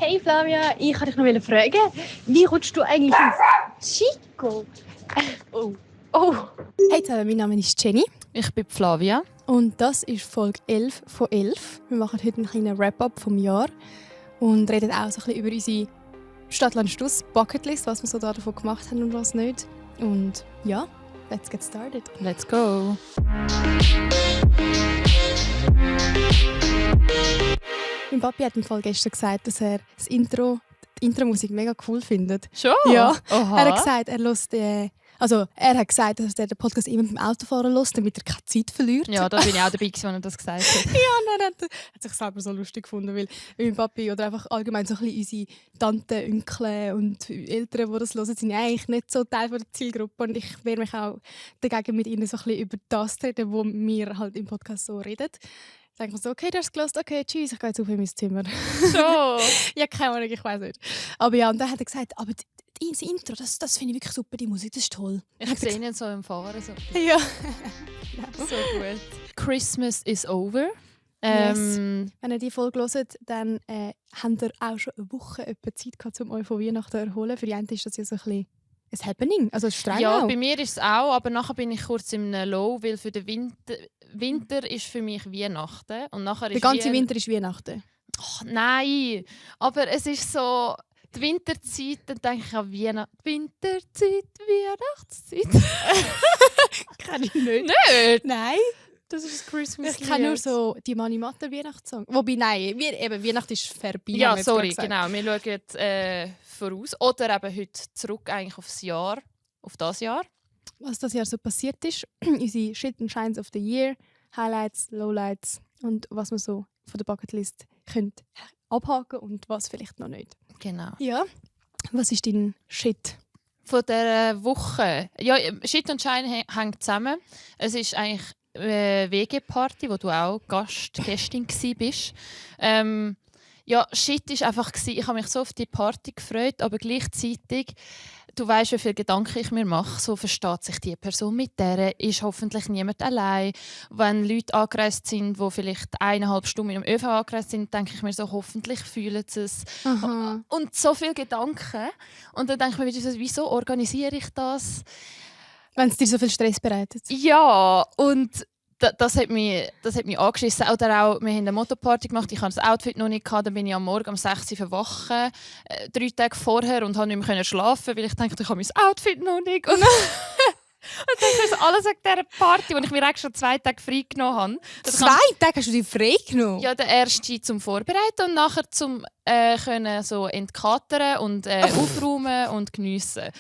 Hey Flavia, ich wollte dich noch fragen, wie kommst du eigentlich auf Chico? Oh. Hey zusammen, mein Name ist Jenny Ich bin Flavia. und das ist Folge 11 von 11. Wir machen heute einen kleinen Wrap-up vom Jahr und reden auch so ein bisschen über unsere Stadt-Land-Stuss Bucketlist, was wir so davon gemacht haben und was nicht. Und ja, let's get started. Let's go. Mein Papi hat im Fall gestern gesagt, dass er die Intro-Musik mega cool findet. Schon? Ja, Oha. er hat gesagt, er hat gesagt, dass er den Podcast immer beim Autofahren hört, damit er keine Zeit verliert. Ja, da bin ich auch dabei, als er das gesagt hat. Ja, er hat sich selber so lustig gefunden, weil mein Papi oder einfach allgemein so ein bisschen unsere Tanten, Onkel und Eltern, die das hören, sind eigentlich nicht so Teil der Zielgruppe. Und ich wehre mich auch dagegen, mit ihnen so ein bisschen über das zu reden, wo wir halt im Podcast so reden. Dann denke ich mir so, okay, du hast es gehört, okay, tschüss, ich gehe jetzt auf in mein Zimmer. Schon? Ja, keine Ahnung, ich weiß nicht. Aber ja, und dann hat er gesagt, aber das Intro, das finde ich wirklich super, die Musik, das ist toll. Ich sehe ihn so im Fahren. So, Ja. so gut. Christmas is over. Yes. Wenn ihr die Folge hört, dann habt ihr auch schon eine Woche etwa Zeit gehabt, um euch von Weihnachten zu erholen. Für die einen ist das ja so ein bisschen ein Happening, also streng Ja, auch. bei mir ist es auch, aber nachher bin ich kurz im Low, weil für den Winter ist für mich Weihnachten. Und nachher Der ist ganze Winter ist Weihnachten. Oh, nein, aber es ist so, die Winterzeit, dann denke ich an Weihnachten. Winterzeit, Weihnachtszeit. Kenne ich nicht. Nicht? Nein, Das ist das Christmas. ich kenne nur so die Mani Matter Weihnachtssong. Wobei, nein, Weihnachten ist vorbei. Ja, haben wir jetzt sorry, gerade genau. Wir schauen voraus. Oder eben heute zurück eigentlich aufs Jahr, auf das Jahr. Was das Jahr so passiert ist. Unsere Shit and Shines of the Year, Highlights, Lowlights und was man so von der Bucketlist könnt abhaken und was vielleicht noch nicht. Genau. Ja. Was ist dein Shit? Von dieser Woche. Ja, Shit und Shine hängt zusammen. Es ist eigentlich eine WG-Party, wo du auch Gästin warst. Ja, Shit war einfach, ich habe mich so auf die Party gefreut, aber gleichzeitig, du weißt, wie viele Gedanken ich mir mache. So versteht sich die Person mit der, ist hoffentlich niemand allein. Wenn Leute angereist sind, die vielleicht 1,5 Stunden im ÖV angereist sind, denke ich mir so, hoffentlich fühlen sie es. Aha. Und so viele Gedanken. Und dann denke ich mir wieder so, wieso organisiere ich das? Wenn es dir so viel Stress bereitet. Ja, und das hat mich angeschissen. Oder auch, wir haben eine Motoparty gemacht, ich hatte das Outfit noch nicht, dann bin ich am Morgen um 6 Uhr verwachen, 3 Tage vorher, und konnte nicht mehr schlafen, weil ich dachte, ich habe mein Outfit noch nicht. Und das ist alles wegen dieser Party, wo ich mir eigentlich schon 2 Tage frei genommen habe. 2 Tage hast du dich frei genommen? Ja, der erste zum Vorbereiten und nachher zum können so entkatern und aufräumen und geniessen.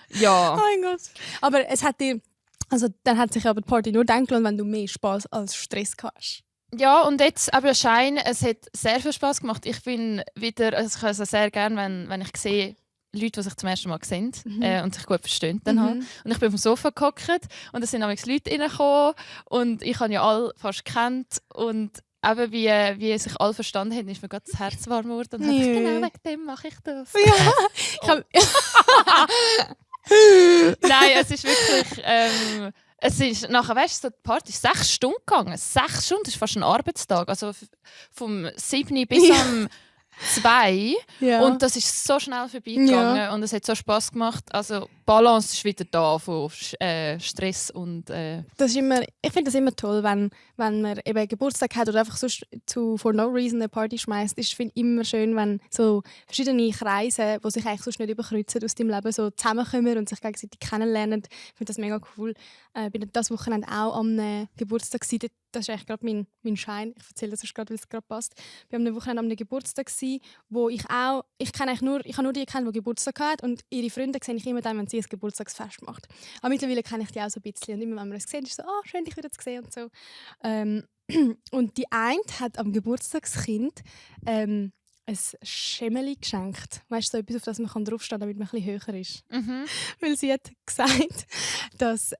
Ja. Oh mein Gott. Aber es hat dir... Also dann hat sich aber die Party nur dann gelohnt, wenn du mehr Spass als Stress hast. Ja, und jetzt aber scheint, es hat sehr viel Spass gemacht. Ich bin wieder, also ich höre es sehr gerne, wenn ich sehe, Leute, die sich zum ersten Mal sehen und sich gut verstehen. Dann halt. Und ich bin auf dem Sofa gehockt und es sind nämlich Leute reingekommen und ich habe ja alle fast gekannt und eben wie sich alle verstanden haben, ist mir gerade das Herz warm geworden. Und dann dachte ich, genau wegen dem mache ich das. Ja. Nein, es ist wirklich... es ist nachher, weißt du, so die Party ist 6 Stunden gegangen. 6 Stunden, das ist fast ein Arbeitstag. Also vom 7 bis am 2. Ja. Und das ist so schnell vorbeigegangen und es hat so Spass gemacht. Also Balance ist wieder da von Stress und... Das ist immer, ich finde das immer toll, wenn man eben Geburtstag hat oder einfach so for no reason eine Party schmeißt. Ich finde immer schön, wenn so verschiedene Kreise, die sich eigentlich sonst nicht überkreuzen aus dem Leben, so zusammenkommen und sich gegenseitig kennenlernen. Ich finde das mega cool. Ich bin das Wochenende auch am Geburtstag gewesen. Das ist eigentlich gerade mein Schein. Ich erzähle das gerade, weil es gerade passt. Wir haben am Wochenende am Geburtstag gewesen, wo ich habe nur die gekannt, die Geburtstag hat, und ihre Freunde sehe ich immer dann, wenn sie ein Geburtstagsfest macht. Aber mittlerweile kenne ich die auch so ein bisschen und immer wenn man es sieht, ist so, schön dich wieder zu sehen und so. Und die eine hat am Geburtstagskind ein Schemmeli geschenkt. Weißt du, so etwas, auf das man draufstehen kann, damit man ein bisschen höher ist. Weil sie hat gesagt, dass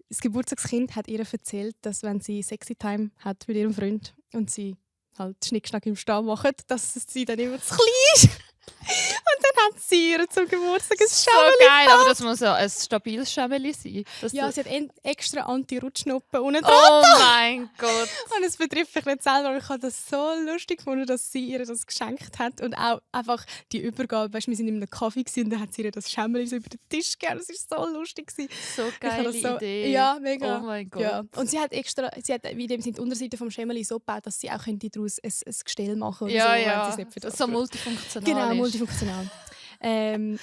das Geburtstagskind hat ihr erzählt, dass wenn sie Sexy Time hat mit ihrem Freund und sie halt Schnickschnack im Stall machen, dass sie dann immer zu klein ist. Und dann hat sie ihr zum Geburtstag ein So Schemmeli. geil, aber das muss ja ein stabiles Schemmeli sein. Dass Ja, du- sie hat extra Anti-Rutschnoppen unten dran. Oh mein Gott. Und es betrifft mich nicht selber, aber ich habe das so lustig gefunden, dass sie ihr das geschenkt hat. Und auch einfach die Übergabe, weißt, wir waren in einem Kaffee und dann hat sie ihr das Schemmeli so über den Tisch gegeben. Das war so lustig. So Ich habe geile das so, Idee. Ja, mega. Oh mein Gott. Ja. Und sie hat wie dem sind die Unterseite vom Schemmeli so gebaut, dass sie auch daraus ein Gestell machen oder Ja, so, wenn ja. sie es nicht für das So braucht. multifunktional Genau, ist. multifunktional.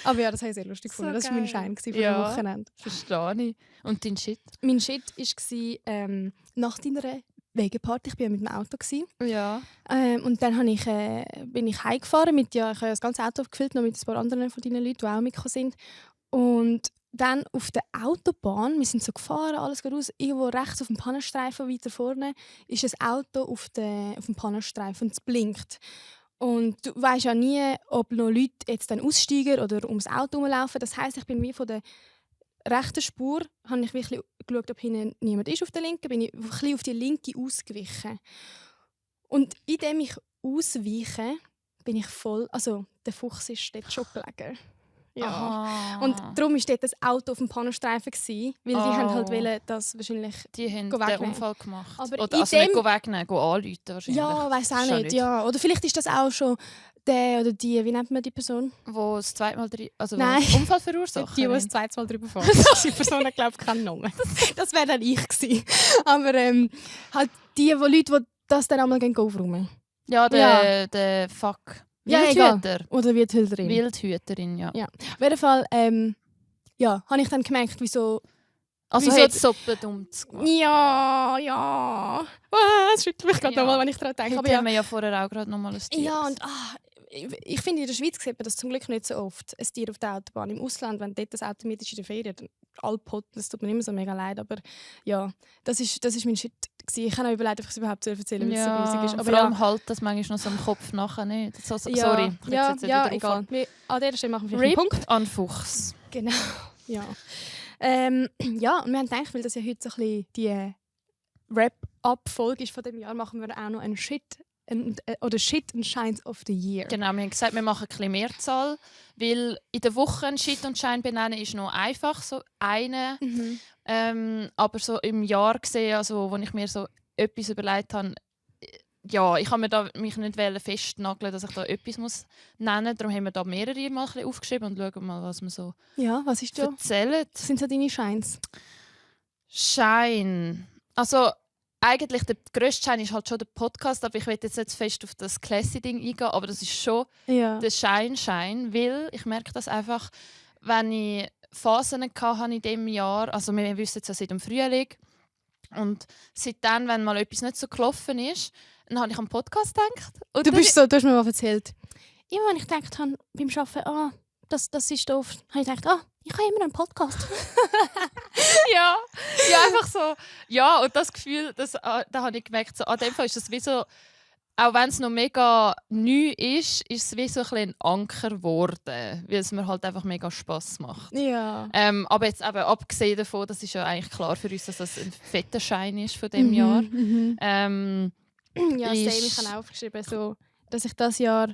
Aber ja, das habe ich sehr lustig So gefunden. Das war mein geil. Schein für Ja. das Wochenende. Verstehe ich. Und dein Shit? Mein Shit war nach deiner Wegeparty. Ich war ja mit dem Auto. Ja. Und dann bin ich heimgefahren. Ich habe ja das ganze Auto gefüllt, noch mit ein paar anderen von deinen Leuten, die auch mitgekommen sind. Und dann auf der Autobahn, wir sind so gefahren, alles geht raus, irgendwo rechts auf dem Pannenstreifen weiter vorne ist ein Auto auf dem Pannenstreifen und es blinkt. Und du weisst ja nie, ob noch Leute jetzt dann aussteigen oder ums Auto herumlaufen. Das heisst, ich bin wie von der rechten Spur, habe ich wirklich geschaut, ob hinten niemand ist auf der linken, bin ich ein bisschen auf die linke ausgewichen. Und indem ich ausweiche, bin ich voll, also der Fuchs ist dort schon gelegen. Ja. Aha. Und darum war dort das Auto auf dem Pannenstreifen, weil die haben halt Oh. wollen, dass wahrscheinlich... Die haben Go den wegnehmen. Unfall gemacht. Aber Oder, in also nicht dem- go wegnehmen, go anrufen wahrscheinlich. Ja, weiss auch Schon nicht. Ja. Oder vielleicht ist das auch schon der oder die, wie nennt man die Person? Wo das zweite Mal also Nein. wo Unfall verursacht. Die das zweites Mal drüber fahren. Die Person hat, glaube ich, keinen Namen. Das wäre dann ich gewesen. Aber halt die Leute, die das dann einmal aufräumen. Ja, der Fuck. Ja, egal. Wildhüter. Oder wie die Hüllerin. Wildhüterin, ja. Ja. Auf jeden Fall habe ich dann gemerkt, wieso... Also Wieso hat jetzt- es doppelt gemacht. Ja. Es schüttelt mich gerade Ja. nochmal, wenn ich daran denke. Aber Aber haben wir ja vorher auch gerade nochmal ein Tier Ja, gesehen. und ich finde, in der Schweiz sieht man das zum Glück nicht so oft, ein Tier auf der Autobahn. Im Ausland, wenn dort das Auto mit ist in der Ferien, dann Alpot, das tut mir immer so mega leid. Aber ja, das ist mein Shit gewesen. Ich habe auch überlegt, ob ich es überhaupt erzählen, weil es so grusig ist. Aber vor allem halt das manchmal noch so im Kopf nachher nicht. ja, Sorry, ich ja, jetzt ja, wieder drauf egal. An dieser Stelle machen wir vielleicht einen Punkt. RIP an Fuchs. Genau, ja. Ja, und wir haben gedacht, weil das ja heute so ein bisschen die Wrap-Up-Folge ist von dem Jahr, machen wir auch noch einen Shit oder Shit and Shines of the Year. Genau, wir haben gesagt, wir machen ein bisschen Mehrzahl, weil in der Woche einen Shit und Schein benennen ist noch einfach, so eine. Mhm. Aber so im Jahr gesehen, also, wo ich mir so etwas überlegt habe, ja, ich habe mir da mich nicht festnageln, dass ich da etwas muss nennen muss. Darum haben wir da mehrere mal ein bisschen aufgeschrieben und schauen mal, was wir so Ja, was ist da? erzählen. Was sind so deine Shines? Schein. Also eigentlich der grösste Schein ist halt schon der Podcast, aber ich will jetzt nicht fest auf das Classy-Ding eingehen, aber das ist schon Ja. der Schein, weil ich merke das einfach, wenn ich Phasen hatte in diesem Jahr, also wir wissen es ja seit dem Frühling, und seitdem, wenn mal etwas nicht so gelaufen ist, dann habe ich an den Podcast gedacht. Und Du das hast mir mal erzählt. Immer wenn ich gedacht habe, beim Arbeiten, das ist doof, habe ich gedacht, ich habe immer einen Podcast. ja, einfach so. Ja, und das Gefühl, da habe ich gemerkt, so, an dem Fall ist das wie so, auch wenn es noch mega neu ist es wie so ein bisschen ein Anker geworden, weil es mir halt einfach mega Spass macht. Ja. Aber jetzt eben abgesehen davon, das ist ja eigentlich klar für uns, dass das ein fetter Schein ist von dem Jahr. Ja, ist- same, ich habe aufgeschrieben, so, dass ich dieses Jahr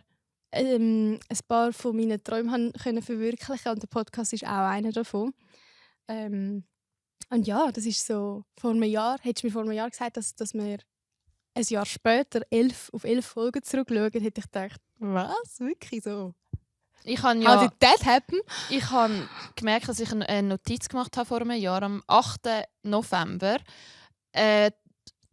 ein paar von meinen Träumen können verwirklichen und der Podcast ist auch einer davon. Und ja, das ist so, hättest du mir vor einem Jahr gesagt, dass wir ein Jahr später auf 11 Folgen zurückschauen, hätte ich gedacht, was? Wirklich so? Ich habe How ja did that happen? ich habe gemerkt, dass ich eine Notiz gemacht habe vor einem Jahr, am 8. November.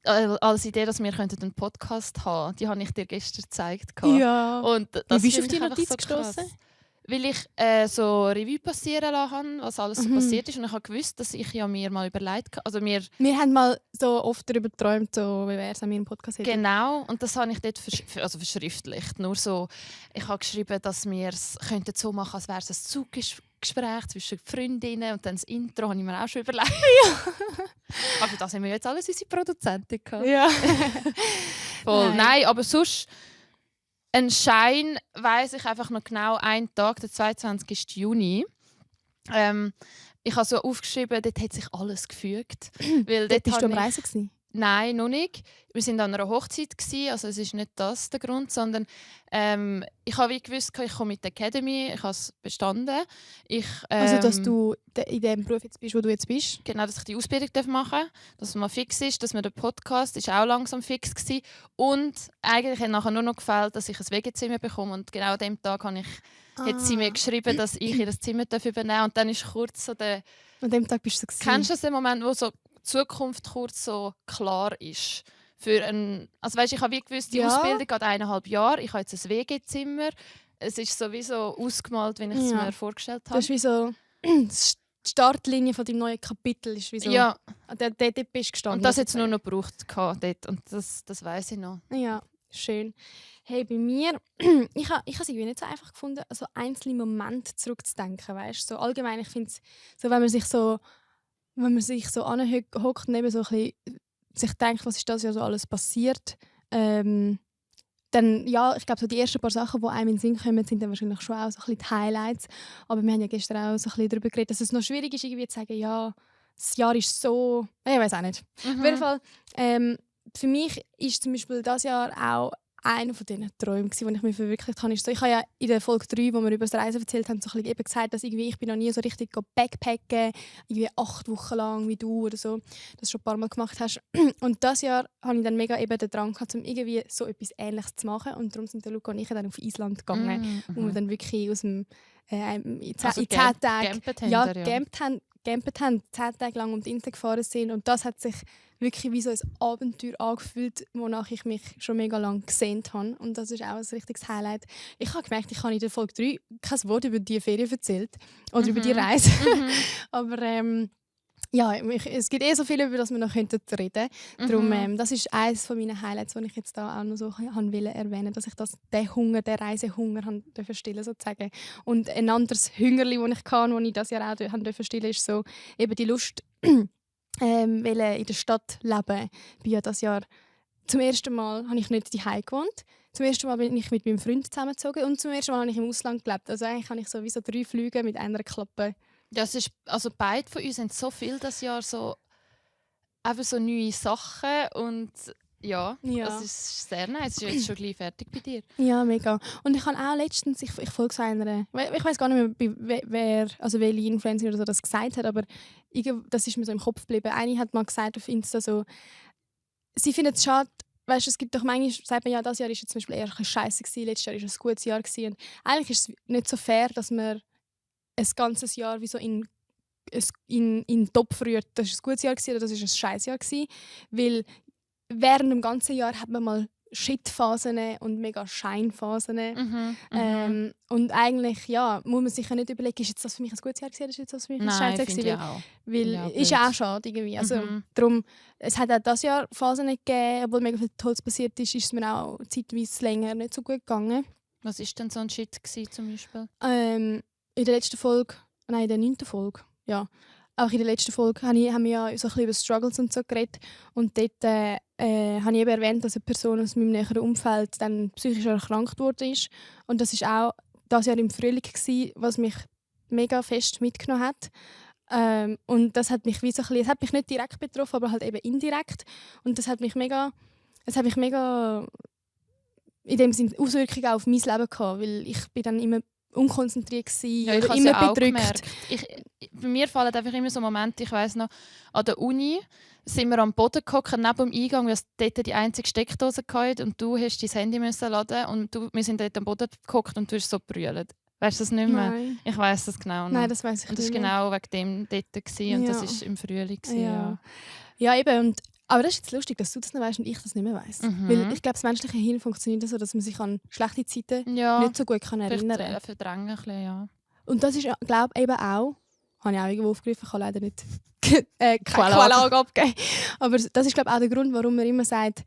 Als Idee, dass wir einen Podcast haben könnten. Die habe ich dir gestern gezeigt. Ja. Und Wie das bist du auf finde die ich einfach Notiz so krass. gestossen? Weil ich so Revue passieren lassen habe, was alles so passiert ist. Und ich habe gewusst, dass ich ja mir mal überlegt habe. Also mir Wir haben mal so oft darüber geträumt, so, wie wäre es, wenn wir einen Podcast hätten. genau, und das habe ich dort verschriftlicht. Nur so, ich habe geschrieben, dass wir es könnten so machen, als wäre es ein Zuggespräch zwischen Freundinnen. Und dann das Intro habe ich mir auch schon überlegt. Aber das haben wir jetzt alles unsere Produzenten gehabt. Ja. Voll. Nein. Nein, aber sonst ein Schein weiss ich einfach noch genau einen Tag, der 22. Juni. Ich habe so aufgeschrieben, dort hat sich alles gefügt. Weil Dort bist du am habe ich- Reisen gewesen? Nein, noch nicht. Wir waren an einer Hochzeit, also es ist nicht das der Grund, sondern ich habe wie gewusst, ich komme mit der Academy, ich habe es bestanden. Also, dass du in dem Beruf jetzt bist, wo du jetzt bist? Genau, dass ich die Ausbildung machen darf, dass es mal fix ist, dass mir der Podcast ist auch langsam fix war. Und eigentlich hat nachher nur noch gefällt, dass ich ein WG-Zimmer bekomme. Und genau an dem Tag hat sie mir geschrieben, dass ich ihr Zimmer übernehmen darf. Und dann ist kurz so der... An dem Tag bist du so. Kennst du den Moment, wo so die Zukunft kurz so klar ist? Also weißt, ich habe wie gewusst, die Ausbildung geht 1,5 Jahre. Ich habe jetzt ein WG-Zimmer. Es ist sowieso ausgemalt, wie ich es mir vorgestellt habe. Das ist wie so die Startlinie von deinem neuen Kapitel. Ist wie so, ja. Dort bist du gestanden. Und das jetzt nur noch gebraucht dort. Und das weiss ich noch. Ja, schön. Hey, bei mir, ich habe es irgendwie nicht so einfach gefunden, also einzelne Momente zurückzudenken, weißt? So allgemein, ich finde es so, wenn man sich so anhockt und eben so ein bisschen sich denkt, was ist das ja so alles passiert, dann, ja, ich glaube, so die ersten paar Sachen, die einem in den Sinn kommen, sind dann wahrscheinlich schon auch so ein bisschen die Highlights. Aber wir haben ja gestern auch so ein bisschen darüber geredet, dass es noch schwierig ist, irgendwie zu sagen, ja, das Jahr ist so... Ich weiß auch nicht. Auf jeden Fall, für mich ist zum Beispiel dieses Jahr auch einer von diesen Träumen, die ich mir verwirklicht habe. Ich habe ja in der Folge 3, wo wir über das Reisen erzählt haben, so ein bisschen eben gesagt, dass irgendwie, ich bin noch nie so richtig backpacken, irgendwie 8 Wochen lang wie du oder so, das schon ein paar Mal gemacht hast. Und dieses Jahr habe ich dann mega eben den Drang gehabt, um irgendwie so etwas Ähnliches zu machen. Und darum sind der Luca und ich dann auf Island gegangen, wo wir dann wirklich aus dem in 10 Tagen gecampt haben, 10 Tage lang um die Insel gefahren sind. Und das hat sich wirklich wie so ein Abenteuer angefühlt, wonach ich mich schon mega lange gesehnt habe. Und das ist auch ein richtiges Highlight. Ich habe gemerkt, ich habe in der Folge 3 kein Wort über die Ferien erzählt oder über die Reise. Aber ja, es gibt so viel, über das wir noch reden könnten. Darum, das ist eines meiner Highlights, die ich jetzt da auch noch so erwähnen, dass ich den Reisehunger durfte stillen sozusagen. Und ein anderes Hüngerli, das ich hatte, das ich das Jahr auch durfte stillen, ist so eben die Lust, in der Stadt leben. Ich bin ja das Jahr zum ersten Mal habe ich nicht daheim gewohnt. Zum ersten Mal bin ich mit meinem Freund zusammengezogen und zum ersten Mal habe ich im Ausland gelebt. Also eigentlich habe ich so wie so 3 Flüge mit einer Klappe. Das ist, also beide von uns haben so viel das Jahr so einfach so neue Sachen und ja, das ist sehr nice. Es ist jetzt schon gleich fertig bei dir. Ja, mega. Und ich habe auch letztens, ich folge so einer, ich weiß gar nicht mehr, welche Influencer oder so das gesagt hat, aber das ist mir so im Kopf geblieben. Eine hat mal gesagt auf Insta so, sie findet es schade, weißt du, es gibt doch manchmal, sagt man ja, das Jahr war jetzt zum Beispiel eher ein bisschen scheiße gewesen, letztes Jahr war ein gutes Jahr gewesen. Und eigentlich ist es nicht so fair, dass man ein ganzes Jahr wie so in den Topf rührt. Das war ein gutes Jahr gewesen, oder das war ein scheiß Jahr gewesen, weil während dem ganzen Jahr hat man mal Shit-Phasen und mega Schein-Phasen. Und eigentlich ja, muss man sich ja nicht überlegen, ist jetzt das für mich ein gutes Jahr gewesen, oder ist jetzt das für mich ein scheiß Jahr gewesen? Weil ja, ist ja auch schade irgendwie. Also, darum, es hat auch dieses Jahr Phasen nicht gegeben, obwohl mega viel Tolles passiert ist es mir auch zeitweise länger nicht so gut gegangen. Was war denn so ein Shit gewesen, zum Beispiel? In der letzten Folge, nein, in der 9. Folge, ja. Auch in der letzten Folge haben wir ja so ein bisschen über Struggles und so geredet. Und dort habe ich eben erwähnt, dass eine Person aus meinem näheren Umfeld dann psychisch erkrankt wurde. Und das war auch das Jahr im Frühling gewesen, was mich mega fest mitgenommen hat. Und das hat mich wie so ein bisschen, es hat mich nicht direkt betroffen, aber halt eben indirekt. Und das hat mich mega in dem Sinne Auswirkungen auf mein Leben gehabt, weil ich bin dann immer unkonzentriert gsi oder immer bedrückt. Bei mir fallen einfach immer so Momente, ich weiss noch, an der Uni sind wir am Boden gehockt, neben dem Eingang, weil es dort die einzige Steckdose hatte und du hast dein Handy müssen laden und wir sind dort am Boden gehockt und du hast so brüllt. Weißt du das nicht mehr? Nein. Ich weiss das genau noch. Nein, das weiss ich und das nicht war genau wegen dem dort und das war im Frühling. Ja, eben. Aber das ist jetzt lustig, dass du das noch weißt und ich das nicht mehr weiss. Weil ich glaube, das menschliche Hirn funktioniert so, dass man sich an schlechte Zeiten nicht so gut erinnern kann. Verdrängen ein bisschen, ja. Und das ist, glaube ich, eben auch, habe ich auch irgendwo aufgegriffen, ich kann leider nicht keine Quellenlage abgeben. Aber das ist, glaube ich, auch der Grund, warum man immer sagt,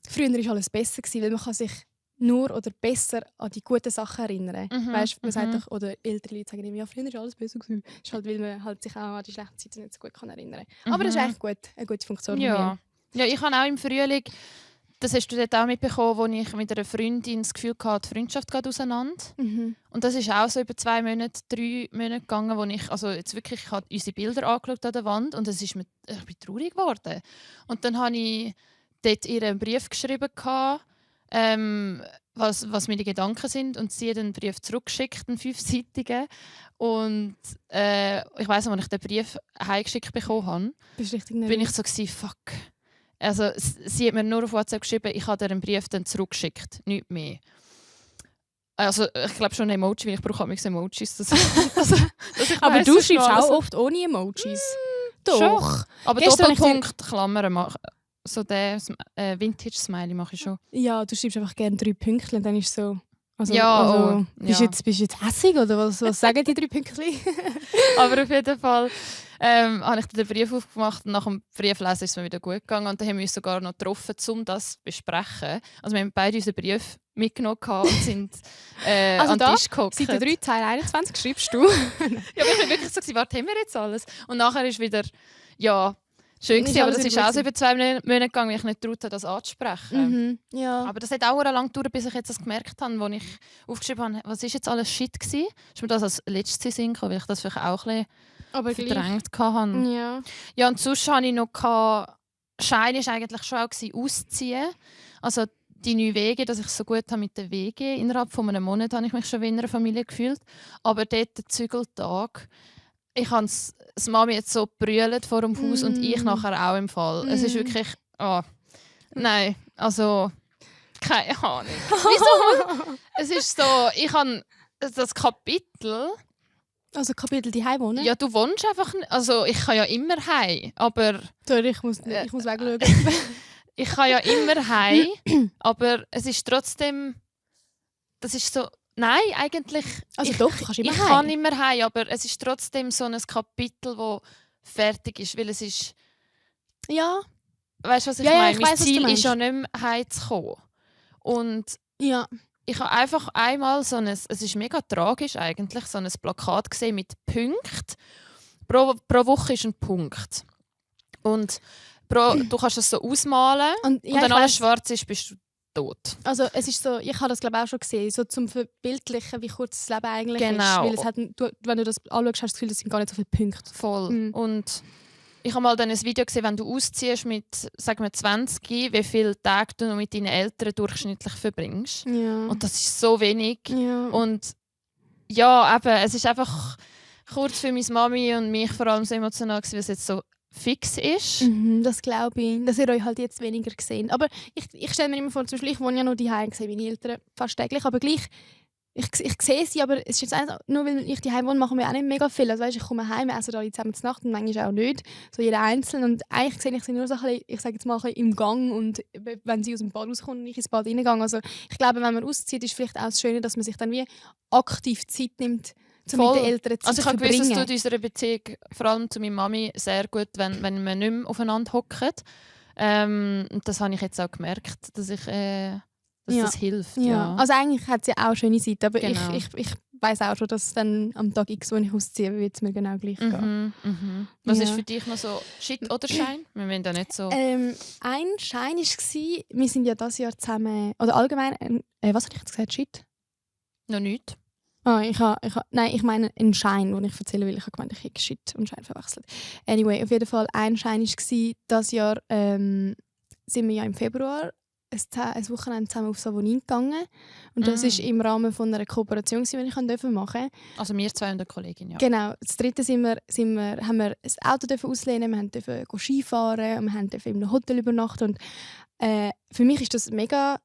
früher war alles besser gewesen, weil man kann sich nur oder besser an die guten Sachen erinnern. Weißt, man sagt doch, oder ältere Leute sagen immer, ja, früher war alles besser gewesen. Das ist halt, weil man halt sich auch an die schlechten Zeiten nicht so gut erinnern kann. Aber das ist eigentlich gut, eine gute Funktion. Ja. Ja, ich habe auch im Frühling das hast du dort auch mitbekommen, wo ich mit einer Freundin das Gefühl hatte, die Freundschaft geht auseinander. Mhm. Und das ist auch so über 2 Monate, 3 Monate gegangen, wo ich jetzt wirklich, ich habe unsere Bilder angeschaut an der Wand und ich bin traurig geworden. Und dann habe ich dort ihr einen Brief geschrieben, was meine Gedanken sind, und sie hat einen Brief zurückgeschickt, einen 5-seitigen. Und ich weiss noch, als ich den Brief heimgeschickt bekommen habe, Bist richtig bin ich so gewesen, fuck. Also, sie hat mir nur auf WhatsApp geschrieben, ich habe ihr einen Brief dann zurückgeschickt, nichts mehr. Also, ich glaube schon ein Emoji, weil ich brauche auch Emojis. Dass ich Aber weiss, du was schreibst alles- auch oft ohne Emojis. Doch. Schon. Aber Gestern habe ich Doppelpunkt, Klammern machen. So den Vintage-Smiley mache ich schon. Ja, du schreibst einfach gerne 3 Pünktchen, dann ist so. Also, Ja, bist ja. du jetzt hässig oder was sagen die 3 Pünktchen? Aber auf jeden Fall habe ich den Brief aufgemacht und nach dem Brieflesen ist es mir wieder gut gegangen. Und dann haben wir uns sogar noch getroffen, um das zu besprechen. Also wir haben beide unseren Brief mitgenommen und sind Also an den da, Tisch gehockt. Seite 3, Teil 21 schreibst du. Ja, aber ich bin wirklich so, was haben wir jetzt alles? Und nachher ist wieder, ja, schön gewesen, aber alles das ist wieder auch gut so über 2 Monate gegangen, weil ich nicht traute, das anzusprechen. Ja. Aber das hat auch lange gedauert, bis ich jetzt das gemerkt habe, als ich aufgeschrieben habe, was ist jetzt alles Shit gewesen. Ist mir das als letztes in den Sinn gekommen, weil ich das vielleicht auch ein Aber bisschen gleich. verdrängt hatte. Ja. Ja, und sonst hatte ich noch Schein war eigentlich schon auch ausziehen. Also die neuen Wege, dass ich so gut habe mit den Wegen. Innerhalb von einem Monat habe ich mich schon wie in einer Familie gefühlt. Aber dort der Zügeltag, ich habe das Mami jetzt so brüllt vor dem Haus und ich nachher auch im Fall. Es ist wirklich, nein, also keine Ahnung. Wieso? Es ist so, ich habe das Kapitel. Also Kapitel die wohnen? Ja, du wohnst einfach nicht. Also ich kann ja immer heim, aber Sorry, ich muss wegschauen. ich kann ja immer heim, aber es ist trotzdem, das ist so, nein, eigentlich. Also ich, doch, du kannst immer ich heim. kann immer heim, aber es ist trotzdem so ein Kapitel, das fertig ist, weil es ist, Ja. weißt du, was ich Ja, ja, meine? ich Mein weiss, was du Ziel ist meinst. ja nicht mehr heimzukommen. Und Ja. ich habe einfach einmal so es ist mega tragisch eigentlich, so ein Plakat gesehen mit Punkten. Pro Woche ist ein Punkt. Und du kannst es so ausmalen Und, und wenn alles schwarz ist, bist du tot. Also es ist so, ich habe das glaube auch schon gesehen, so zum Verbildlichen, wie kurz das Leben eigentlich Genau. ist. Weil es hat, wenn du das anschaust, hast du das Gefühl, das sind gar nicht so viele Punkte. Voll. Mhm. Und ich habe mal dann ein Video gesehen, wenn du ausziehst mit, sagen wir 20, wie viele Tage du noch mit deinen Eltern durchschnittlich verbringst. Ja. Und das ist so wenig. ja. Und ja, eben, es ist einfach kurz für meine Mami und mich vor allem so emotional gewesen, weil es jetzt so fix ist. Das glaube ich, dass ihr euch halt jetzt weniger seht. Aber ich stelle mir immer vor, zum Beispiel, ich wohne ja noch daheim, ich sehe meine Eltern fast täglich, aber gleich, ich sehe sie, aber es ist jetzt einfach, nur weil ich daheim wohne, machen wir auch nicht mega viel. Also weißt, ich komme heim, wir essen alle zusammen zur Nacht und manchmal auch nicht, so jeder einzeln. Und eigentlich sehe ich sie nur so ein bisschen, ich sage jetzt mal, ein bisschen im Gang und wenn sie aus dem Bad rauskommt und ich ins Bad reingehe. Also ich glaube, wenn man auszieht, ist vielleicht auch das Schöne, dass man sich dann wie aktiv Zeit nimmt, um mit den Eltern Zeit Also ich zu habe gewusst, es verbringen. tut unserer Beziehung, vor allem zu meiner Mami, sehr gut, wenn wir nicht mehr aufeinander hocken. Und das habe ich jetzt auch gemerkt, dass Ja. das hilft. Ja. Ja. Also eigentlich hat sie auch schöne Seiten, aber Genau. ich weiss auch schon, dass dann am Tag X, wo ich ausziehe, wird es mir genau gleich gehen. Was Ja. ist für dich noch so Shit oder Schein? Wir wollen da nicht so... Ein Schein war, wir sind ja dieses Jahr zusammen, oder allgemein, was habe ich jetzt gesagt, Shit? noch nichts. Nein, ich meine einen Schein, den ich erzählen will. Ich habe gemeint, ich habe Shit und Schein verwechselt. Anyway, auf jeden Fall, ein Schein war, dieses Jahr sind wir ja im Februar ein Wochenende zusammen auf Savonin gegangen. Und das war im Rahmen von einer Kooperation, die ich machen durfte. Also wir zwei und eine Kollegin, ja. Genau. Das dritte haben wir ein Auto auslehnen, wir durften Skifahren und wir durften in einem Hotel übernachten. Und für mich war das mega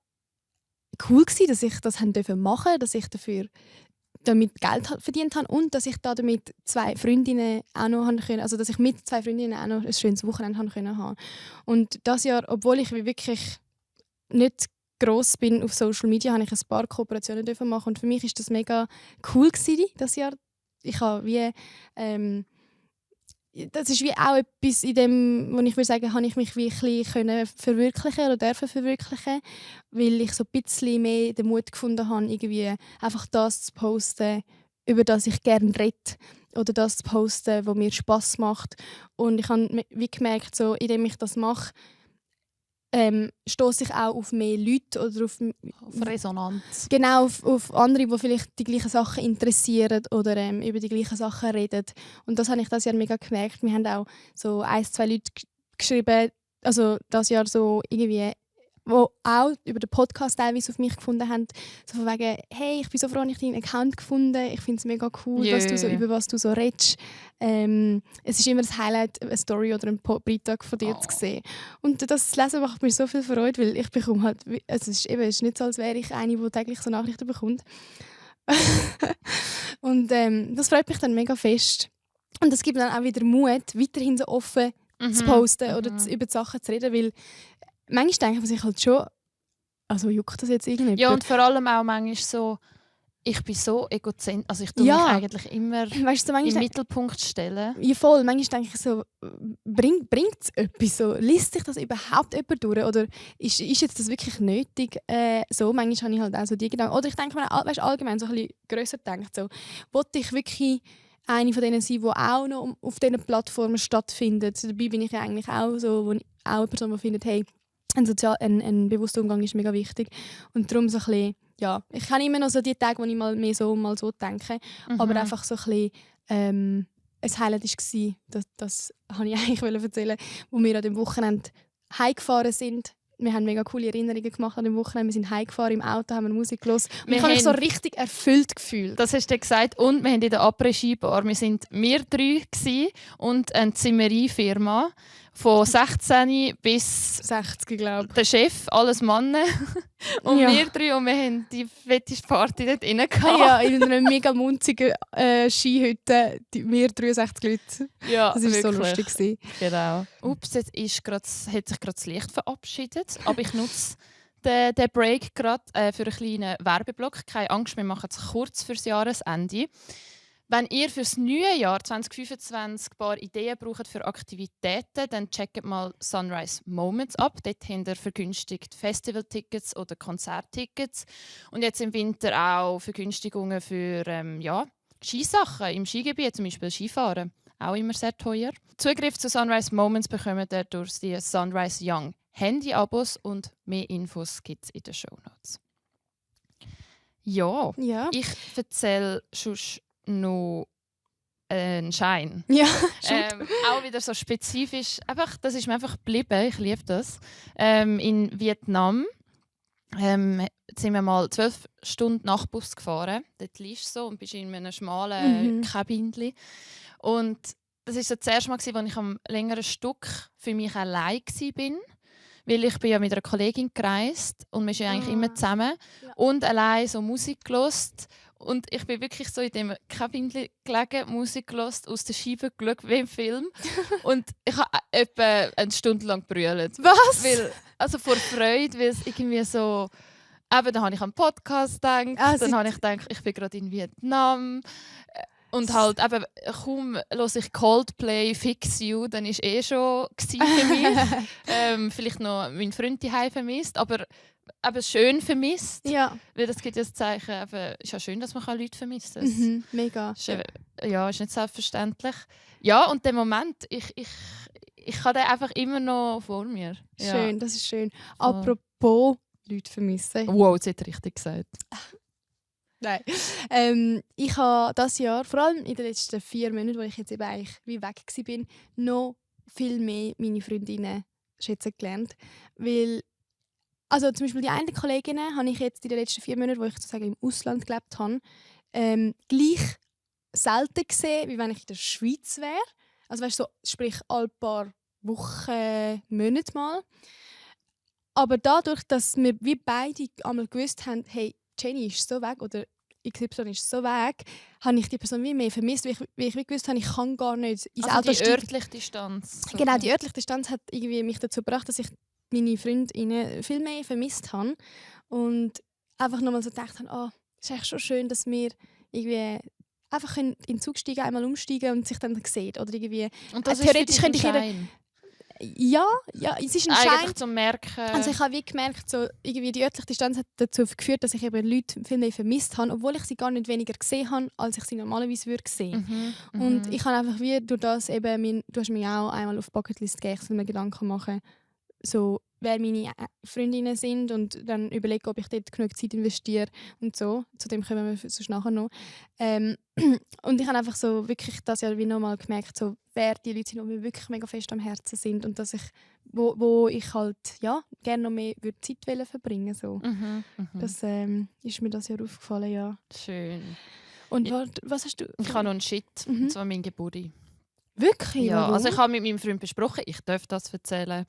cool gewesen, dass ich das machen durfte, dass ich damit Geld verdient habe und dass ich damit 2 Freundinnen auch noch haben können, also dass ich mit 2 Freundinnen auch noch ein schönes Wochenende haben können. Und das Jahr, obwohl ich wirklich nicht gross bin auf Social Media, habe ich ein paar Kooperationen machen und für mich ist das mega cool gewesen, das Jahr. Ich habe wie das ist wie auch etwas in dem, wo ich würde sagen, habe ich mich wie ein bisschen verwirklichen oder dürfen verwirklichen, weil ich so ein bisschen mehr den Mut gefunden habe, irgendwie einfach das zu posten, über das ich gerne rede oder das zu posten, was mir Spass macht. Und ich habe wie gemerkt, so, indem ich das mache, stoße ich auch auf mehr Leute oder auf Resonanz. genau auf andere, die vielleicht die gleichen Sachen interessieren oder über die gleichen Sachen reden. Und das habe ich das Jahr mega gemerkt. Wir haben auch so 1-2 Leute geschrieben, also das Jahr so irgendwie, wo auch über den Podcast teilweise auf mich gefunden haben, so von wegen, hey, ich bin so froh, dass ich deinen Account gefunden. Ich finde es mega cool, dass du so, über was du so redest. Es ist immer das Highlight, eine Story oder einen Beitrag von dir zu sehen. Und das Lesen macht mir so viel Freude, weil ich bekomme halt, es ist nicht so, als wäre ich eine, die täglich so Nachrichten bekommt. Und das freut mich dann mega fest. Und das gibt dann auch wieder Mut, weiterhin so offen zu posten oder über die Sachen zu reden, weil manchmal denke ich sich halt schon, also juckt das jetzt irgendwie? Ja, und vor allem auch manchmal so, ich bin so egozentrisch, also ich tue mich eigentlich immer weißt du, so im Mittelpunkt stellen. Ja voll, manchmal denke ich so, bringt es etwas? So, liest sich das überhaupt jemand durch? Oder ist jetzt das wirklich nötig? So, manchmal habe ich halt auch so die Gedanken. Oder ich denke mir allgemein so ein bisschen grösser gedacht, so, wollte ich wirklich eine von denen sein, die auch noch auf diesen Plattformen stattfindet? Dabei bin ich ja eigentlich auch so, wo auch eine Person, die findet, hey, ein bewusster Umgang ist mega wichtig. Und darum so ein bisschen, ja, ich habe immer noch so die Tage, wo ich mal so denke, aber einfach so ein bisschen ein Highlight war, das wollte ich eigentlich erzählen, wo wir an dem Wochenende heimgefahren sind. Wir haben mega coole Erinnerungen gemacht an dem Wochenende. Wir sind heimgefahren im Auto, haben Musik gehört. Und ich habe mich so richtig erfüllt gefühlt. Das hast du gesagt. Und wir haben in der Après-Ski-Bar, wir 3 und eine Zimmerie-Firma. Von 16 bis 60, glaube ich. Der Chef, alles Männer. Und wir 3 und wir haben die feteste Party dort rein gehabt. Ja, in einer mega munzigen Skihütte. Wir 63 Leute. Ja, das war so lustig. Genau. Ups, jetzt hat sich gerade das Licht verabschiedet. Aber ich nutze den Break gerade für einen kleinen Werbeblock. Keine Angst, wir machen es kurz fürs Jahresende. Wenn ihr für das neue Jahr 2025 ein paar Ideen braucht für Aktivitäten, dann checkt mal Sunrise Moments ab. Dort habt ihr vergünstigt Festivaltickets oder Konzerttickets. Und jetzt im Winter auch Vergünstigungen für Skisachen im Skigebiet, zum Beispiel Skifahren. Auch immer sehr teuer. Zugriff zu Sunrise Moments bekommt ihr durch die Sunrise Young Handy-Abos und mehr Infos gibt es in den Shownotes. Ja, ich erzähle schon noch einen Schein. Ja, auch wieder so spezifisch. Einfach, das ist mir einfach geblieben. Ich liebe das. In Vietnam sind wir mal 12 Stunden Nachtbus gefahren. Dort liegst du so und bist in einem schmalen Kabinchen. Und das war so das erste Mal, als ich am längeren Stück für mich allein war. Weil ich bin ja mit einer Kollegin gereist und wir sind ja eigentlich immer zusammen und allein so Musik gehört. Und ich bin wirklich so in dem Kabinchen gelegen, Musik gehört, aus der Scheibe geschaut, wie im Film. Und ich habe etwa eine Stunde lang gebrüllt. Was? Also vor Freude, weil es irgendwie so... Eben, dann habe ich an den Podcast gedacht, dann habe ich gedacht, ich bin gerade in Vietnam. Und halt eben, kaum höre ich Coldplay, Fix You, dann war es schon für mich. Vielleicht noch meinen Freund daheim vermisst, aber eben schön vermisst. Ja. Weil das gibt ja das Zeichen, eben, ist ja schön, dass man Leute vermisst. Das mega. Ist nicht selbstverständlich. Ja, und der Moment, ich habe den einfach immer noch vor mir. Ja. Schön, das ist schön. Apropos Leute vermissen. Wow, das hat er richtig gesagt. Nein. Ich habe dieses Jahr, vor allem in den letzten 4 Monaten, wo ich jetzt eben eigentlich wie weg war, noch viel mehr meine Freundinnen schätzen gelernt. Weil, also zum Beispiel die eine Kollegin habe ich jetzt in den letzten 4 Monaten, wo ich sozusagen im Ausland gelebt habe, gleich selten gesehen, wie wenn ich in der Schweiz wäre. Also weißt du, so, sprich alle paar Wochen, Monate mal. Aber dadurch, dass wir wie beide einmal gewusst haben, hey, Jenny ist so weg oder XY ist so weg, habe ich die Person wie mehr vermisst, weil ich gewusst habe, ich kann gar nicht ins Auto steigen. Die örtliche Distanz. So. Genau, die örtliche Distanz hat irgendwie mich dazu gebracht, dass ich meine Freundinnen viel mehr vermisst habe. Und einfach nochmal so gedacht habe, oh, es ist eigentlich schon schön, dass wir irgendwie einfach in den Zug steigen, einmal umsteigen und sich dann sieht. Oder irgendwie, und das theoretisch ist könnte ich Ja, es ist ein eigentlich Schein. Zum Merken. Also ich habe wie gemerkt, so, irgendwie die örtliche Distanz hat dazu geführt, dass ich eben Leute viel mehr vermisst habe, obwohl ich sie gar nicht weniger gesehen habe, als ich sie normalerweise würde sehen. Und ich habe einfach wie durch das eben, du hast mir auch einmal auf die Bucketlist gegeben, ich soll mir Gedanken machen, so, wer meine Freundinnen sind und dann überlege, ob ich dort genug Zeit investiere und so. Zu dem kommen wir sonst nachher noch. Und ich habe einfach so wirklich das Jahr wie nochmal gemerkt, so, wer die Leute sind, die mir wirklich mega fest am Herzen sind und dass ich, wo ich halt gerne noch mehr Zeit verbringen so. Das ist mir das Jahr aufgefallen, ja. Schön. Und was hast du? Ich habe noch einen Shit, und zwar mein Geburtstag. Wirklich? Ja, Warum? also ich habe mit meinem Freund besprochen, ich darf das erzählen,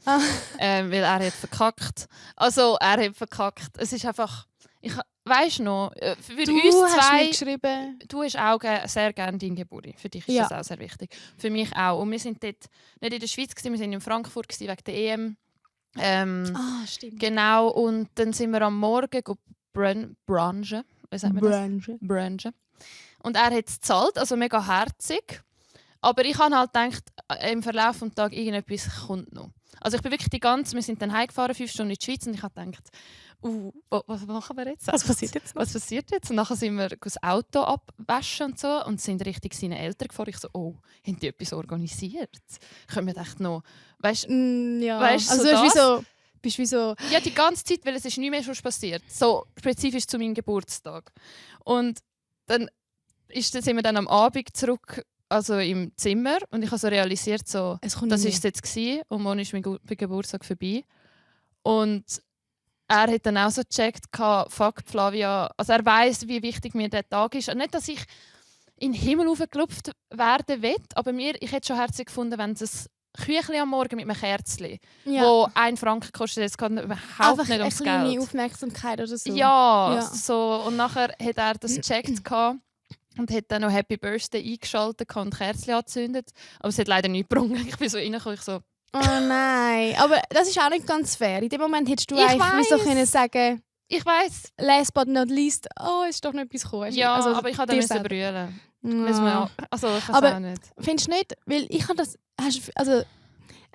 weil er hat verkackt. Also er hat verkackt. Es ist einfach, weißt du noch, für Du uns hast zwei, mir geschrieben. du hast auch sehr gerne deinen Geburtstag. Für dich ist Ja. das auch sehr wichtig. Für mich auch. Und wir sind dort nicht in der Schweiz gewesen, wir sind in Frankfurt gewesen, wegen der EM. Stimmt. Genau. Und dann sind wir am Morgen brunchen. Wie sagt man das? Brunchen. Und er hat es gezahlt, also mega herzig. Aber ich habe halt gedacht, im Verlauf des Tages irgendetwas kommt noch. Also ich bin wirklich wir sind dann heimgefahren, 5 Stunden in die Schweiz und ich habe gedacht, was machen wir jetzt? Was passiert jetzt noch? Was passiert jetzt? Und dann sind wir das Auto abwaschen und so und sind richtig seinen Eltern gefahren. Ich so, haben die etwas organisiert? Können wir echt noch, weißt Ja. weißt, Also so bist wie so... ja, die ganze Zeit, weil es ist nicht mehr schon passiert. So spezifisch zu meinem Geburtstag. Und dann sind wir dann am Abend zurück, also im Zimmer, und ich habe so realisiert, so, das war es jetzt gewesen, und morgen ist mein Geburtstag vorbei. Und er hat dann auch so gecheckt, fuck Flavia, also er weiss, wie wichtig mir der Tag ist. Und nicht, dass ich in den Himmel hochgelupft werden will, aber ich hätte schon herzlich gefunden, wenn es ein Küchli am Morgen mit einem Kerzchen, wo 1 Franken kostet, das kann überhaupt einfach nicht ums eine kleine Geld. Aufmerksamkeit oder so. Ja, so. Und nachher hat er das gecheckt und hat dann noch Happy Birthday eingeschaltet und Kerzchen angezündet. Aber es hat leider nichts gebrungen. Ich bin so reingekommen, ich so... Oh nein, aber das ist auch nicht ganz fair. In dem Moment hättest du Ich eigentlich so weiss. können sagen, Ich weiss. last but not least, ist doch noch etwas gekommen. Ja, also, aber ich habe dir dann selber. brüllen. Ja. Also ich kann Aber- es auch nicht. Findest du nicht? Weil ich habe das... Also,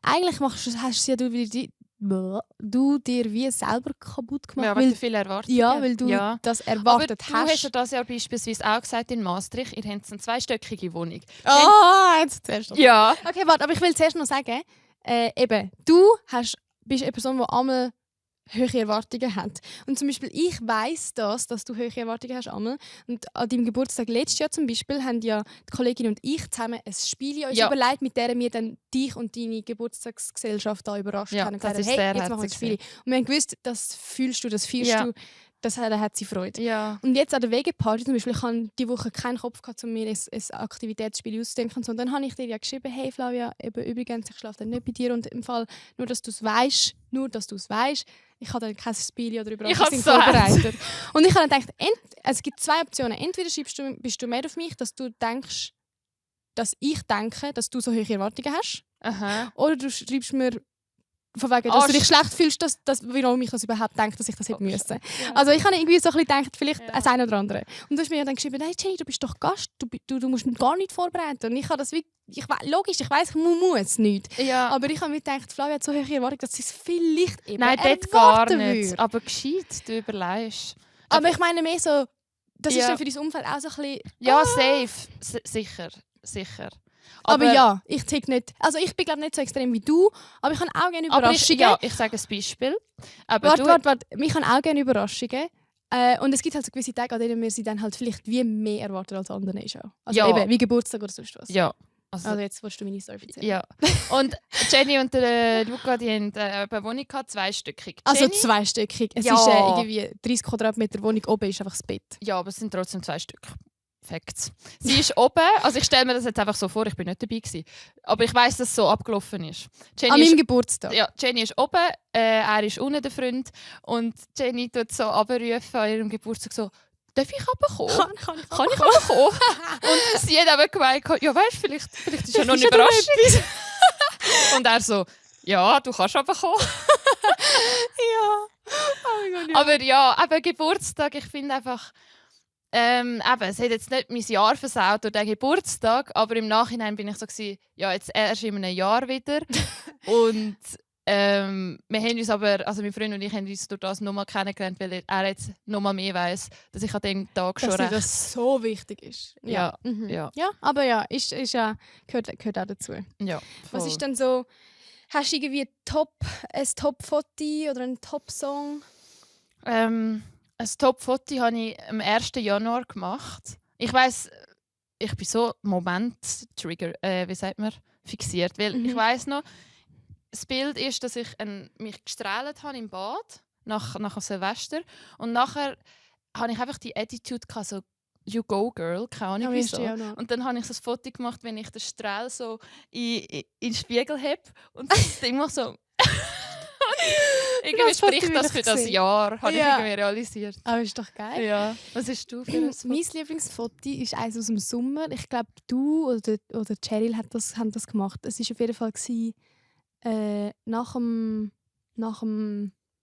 eigentlich hast du es ja du dir wie selber kaputt gemacht. Ja, weil, weil viele Erwartungen. weil du Ja. das Aber erwartet du hast ja hast. das ja beispielsweise auch gesagt in Maastricht, ihr habt eine 2-stöckige Wohnung. Jetzt zuerst. Ja. Okay, warte, aber ich will zuerst noch sagen, eben, du bist eine Person, die einmal hohe Erwartungen hat. Und zum Beispiel, ich weiss dass du hohe Erwartungen hast, einmal. Und an deinem Geburtstag letztes Jahr zum Beispiel haben ja die Kollegin und ich zusammen ein Spiel uns überlegt, mit dem wir dann dich und deine Geburtstagsgesellschaft da überrascht Ja, haben. Und das gesagt, ist hey, sehr jetzt machen wir ein herzig Spiel. Und wir haben gewusst, das fühlst du, das feierst Ja. du, da hat sie Freude. Ja. Und jetzt an der Wegeparty zum Beispiel, ich hatte diese Woche keinen Kopf gehabt, um mir ein Aktivitätsspiel auszudenken. Und dann habe ich dir ja geschrieben, hey Flavia, übrigens, ich schlafe dann nicht bei dir. Und im Fall, nur dass du es weißt, ich habe dann kein Spiel oder Überraschung so vorbereitet. Und ich habe dann gedacht, es gibt 2 Optionen. Entweder bist du mehr auf mich, dass du denkst, dass ich denke, dass du so hohe Erwartungen hast. Aha. Oder du schreibst mir von wegen, dass du dich schlecht fühlst, warum ich das überhaupt denke, dass ich das hätte müssen. Ja. Also ich habe irgendwie so ein bisschen gedacht, vielleicht Ja. ein oder andere. Und du hast mir ja dann geschrieben, hey Jenny, du bist doch Gast, du musst mich gar nicht vorbereiten. Und ich habe das wie, logisch, ich weiss, ich muss nicht. Ja. Aber ich habe mir gedacht, Flavia hat so hohe Erwartungen, dass sie es vielleicht eben Nein, dort gar erwarten nicht. würde. Aber gescheit, du überlegst. Aber ich meine mehr so, das ist Ja. dann für dein Umfeld auch so ein bisschen... Ja, safe. Sicher. Aber ja, ich tick nicht. Also ich bin glaube nicht so extrem wie du, aber ich habe auch gerne Überraschungen. Ich sage ein Beispiel. Aber Warte. Ich habe auch gerne Überraschungen. Und es gibt halt so gewisse Tage, an denen wir sie dann halt vielleicht wie mehr erwarten als andere. Ist auch. Also Ja. eben, wie Geburtstag oder sonst was. Ja. Also jetzt willst du meine Story erzählen. Ja. Und Jenny und Luca, die haben eine Wohnung gehabt, 2-stöckig. Also Jenny, 2-stöckig. Es Ja. ist irgendwie 30 Quadratmeter Wohnung, oben ist einfach das Bett. ja, aber es sind trotzdem 2 Stück. Facts. Sie ist oben, also ich stelle mir das jetzt einfach so vor, ich bin nicht dabei gewesen, aber ich weiss, dass es so abgelaufen ist. An meinem Geburtstag. Ja, Jenny ist oben, er ist unten, der Freund, und Jenny tut so runterrufen an ihrem Geburtstag so, darf ich runterkommen? Kann ich Kann ich runterkommen? Und sie hat aber gemeint, ja weißt, vielleicht ist ja noch eine ist ja noch Überraschung. Und er so, ja, du kannst runterkommen. Ja. Oh mein Gott, ja. Aber ja, eben Geburtstag, ich finde einfach, eben, es hat jetzt nicht mein Jahr versaut durch den Geburtstag, aber im Nachhinein bin ich so gewesen, ja, jetzt erst in einem Jahr wieder. Und wir haben uns aber, also mein Freund und ich haben uns durch das nochmal kennengelernt, weil er jetzt nochmal mehr weiss, dass ich an dem Tag schon Dass dir recht... das so wichtig ist. Ja, Mhm. ja. Ja, aber ja, ist ja gehört auch dazu. Ja, Was voll. ist denn so... Hast du irgendwie ein Top-Foto oder einen Top-Song? Ein Top-Foto habe ich am 1. Januar gemacht. Ich weiss, ich bin so Moment-Trigger, wie sagt man, fixiert. Weil ich weiss noch, das Bild ist, dass ich mich gestrahlt habe im Bad nach Silvester. Und nachher habe ich einfach die Attitude gehabt, so «You go, girl», keine Ahnung wieso. Und dann habe ich so ein Foto gemacht, wenn ich den Strahl so in den Spiegel habe und das Ding macht so... irgendwie spricht das für das Jahr, habe ich irgendwie realisiert. Aber ist doch geil. Ja. Was hast du für ein Foto? Mein Lieblingsfoto ist eines aus dem Sommer. Ich glaube, du oder Cheryl haben das gemacht. Es war auf jeden Fall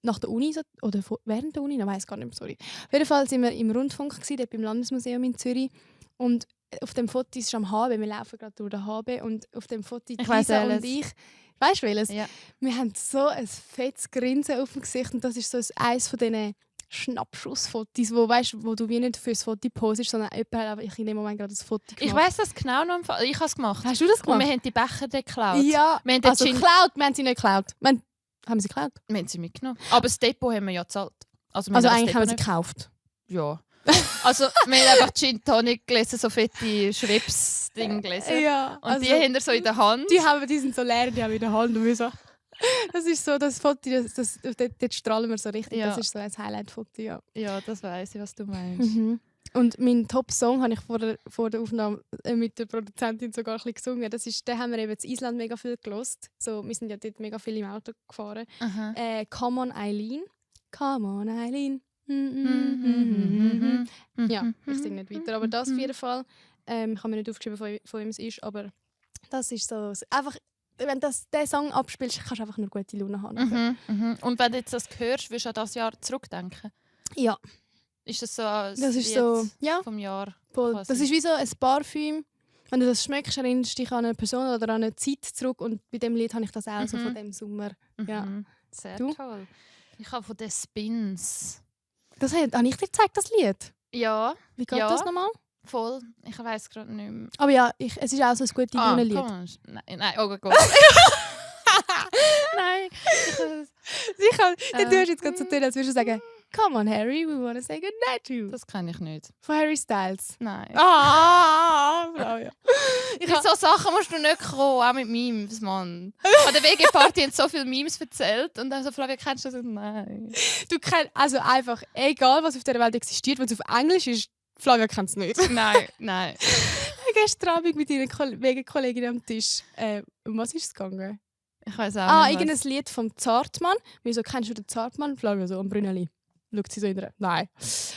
nach der Uni oder während der Uni, ich weiß gar nicht mehr, sorry. Auf jeden Fall waren wir im Rundfunk, dort beim Landesmuseum in Zürich. Und auf dem Foto ist es am HB, wir laufen gerade durch den HB und auf dem Foto Lisa und ich, weißt du welches? Ja. Wir haben so ein fettes Grinsen auf dem Gesicht und das ist so eines von diesen Schnappschussfotos, wo du wie nicht fürs Foto posest, sondern jemand hat einfach in dem Moment gerade das Foto gemacht. Ich weiss das genau noch. Ich habe es gemacht. Hast du das gemacht? Und wir haben die Becher dort geklaut. Ja, also geklaut, wir haben sie nicht geklaut. Haben sie geklaut? Wir haben sie mitgenommen. Aber das Depot haben wir ja gezahlt. Also eigentlich haben wir sie gekauft? Ja. Also wir haben einfach Gin Tonic gelesen, so fette Schweppes-Ding gelesen. Ja, und also, die haben wir so in der Hand. Die sind so leer, die haben in der Hand. Und so. Das ist so, das Foto, dort strahlen wir so richtig. Ja. Das ist so ein Highlight-Foto, ja. Ja, das weiss ich, was du meinst. Und meinen Top-Song habe ich vor der Aufnahme mit der Produzentin sogar ein bisschen gesungen. Den haben wir eben in Island mega viel gehört. So, wir sind ja dort mega viel im Auto gefahren. «Come on, Eileen». «Come on, Eileen». Ja, ich singe nicht weiter. Aber das auf jeden Fall. Ich habe mir nicht aufgeschrieben, von wem es ist, aber das ist so... Einfach, wenn du diesen Song abspielst, kannst du einfach nur gute Laune haben. Und wenn du jetzt das hörst, wirst du an das Jahr zurückdenken? Ja. Ist das so, das ist so vom Jahr? Voll. Das ist wie so ein Parfüm. Wenn du das schmeckst, erinnerst du dich an eine Person oder an eine Zeit zurück. Und bei dem Lied habe ich das auch so von dem Sommer. Ja. Sehr toll. Ich habe von den Spins. Das habe ich dir gezeigt, das Lied? Ja. Wie geht das nochmal? Voll. Ich weiss gerade nicht mehr. Aber ja, es ist auch so ein gutes Laune-Lied. Nein, oh Gott. Nein. Du hast jetzt gerade so tun, als würdest du sagen, «Come on, Harry, we want to say goodnight to you». Das kenne ich nicht. Von Harry Styles? Nein. Ja. Mit so Sachen musst du nicht kommen, auch mit Memes, Mann. An der WG-Party haben so viele Memes erzählt und dann so, Flavia, kennst du das? Nein. Du kennst, also einfach, egal was auf dieser Welt existiert, wenn es auf Englisch ist, Flavia kennt es nicht. Nein. Gestern Abend mit deiner WG-Kollegin am Tisch. Um was ist es gegangen? Ich weiss auch nicht. Irgendein Lied vom Zartmann. Wieso kennst du den Zartmann? Flavia so am Brünneli. Schaut sie so in der... Nein.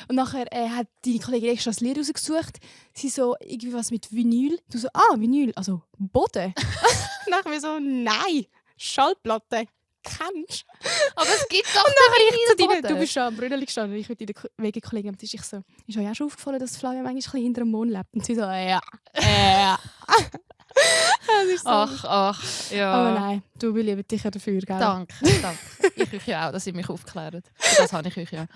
Und nachher hat deine Kollegin extra das Lied rausgesucht. Sie so, irgendwie was mit Vinyl. Du so, Vinyl, also Boden. Nachher so, nein, Schallplatte. Kennst du? Aber es gibt doch du bist schon am Brünneli gestanden. Ich mit deiner WG-Kollegin am Tisch. Ich so, ist euch auch schon aufgefallen, dass Flavia manchmal ein bisschen hinter dem Mond lebt? Und sie so, ja. So. Ach, ja. Aber nein, du beliebst dich ja dafür, gell? Danke. Ich euch ja auch, dass ihr mich aufklärt. Das habe ich euch ja.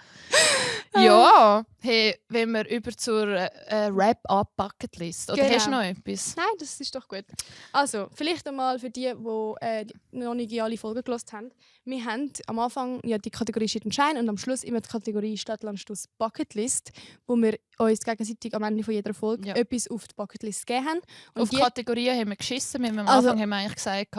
Ja, hey, wenn wir über zur Wrap-Up-Bucketlist. Oder hast du noch etwas? Nein, das ist doch gut. Also, vielleicht einmal für die noch nicht alle Folgen gehört haben. Wir haben am Anfang ja die Kategorie Shit und Shine und am Schluss immer die Kategorie Stadt, Land, Stuss Bucketlist, wo wir uns gegenseitig am Ende von jeder Folge etwas auf die Bucketlist gegeben haben. Und auf Kategorien haben wir geschissen. Am Anfang haben wir eigentlich gesagt,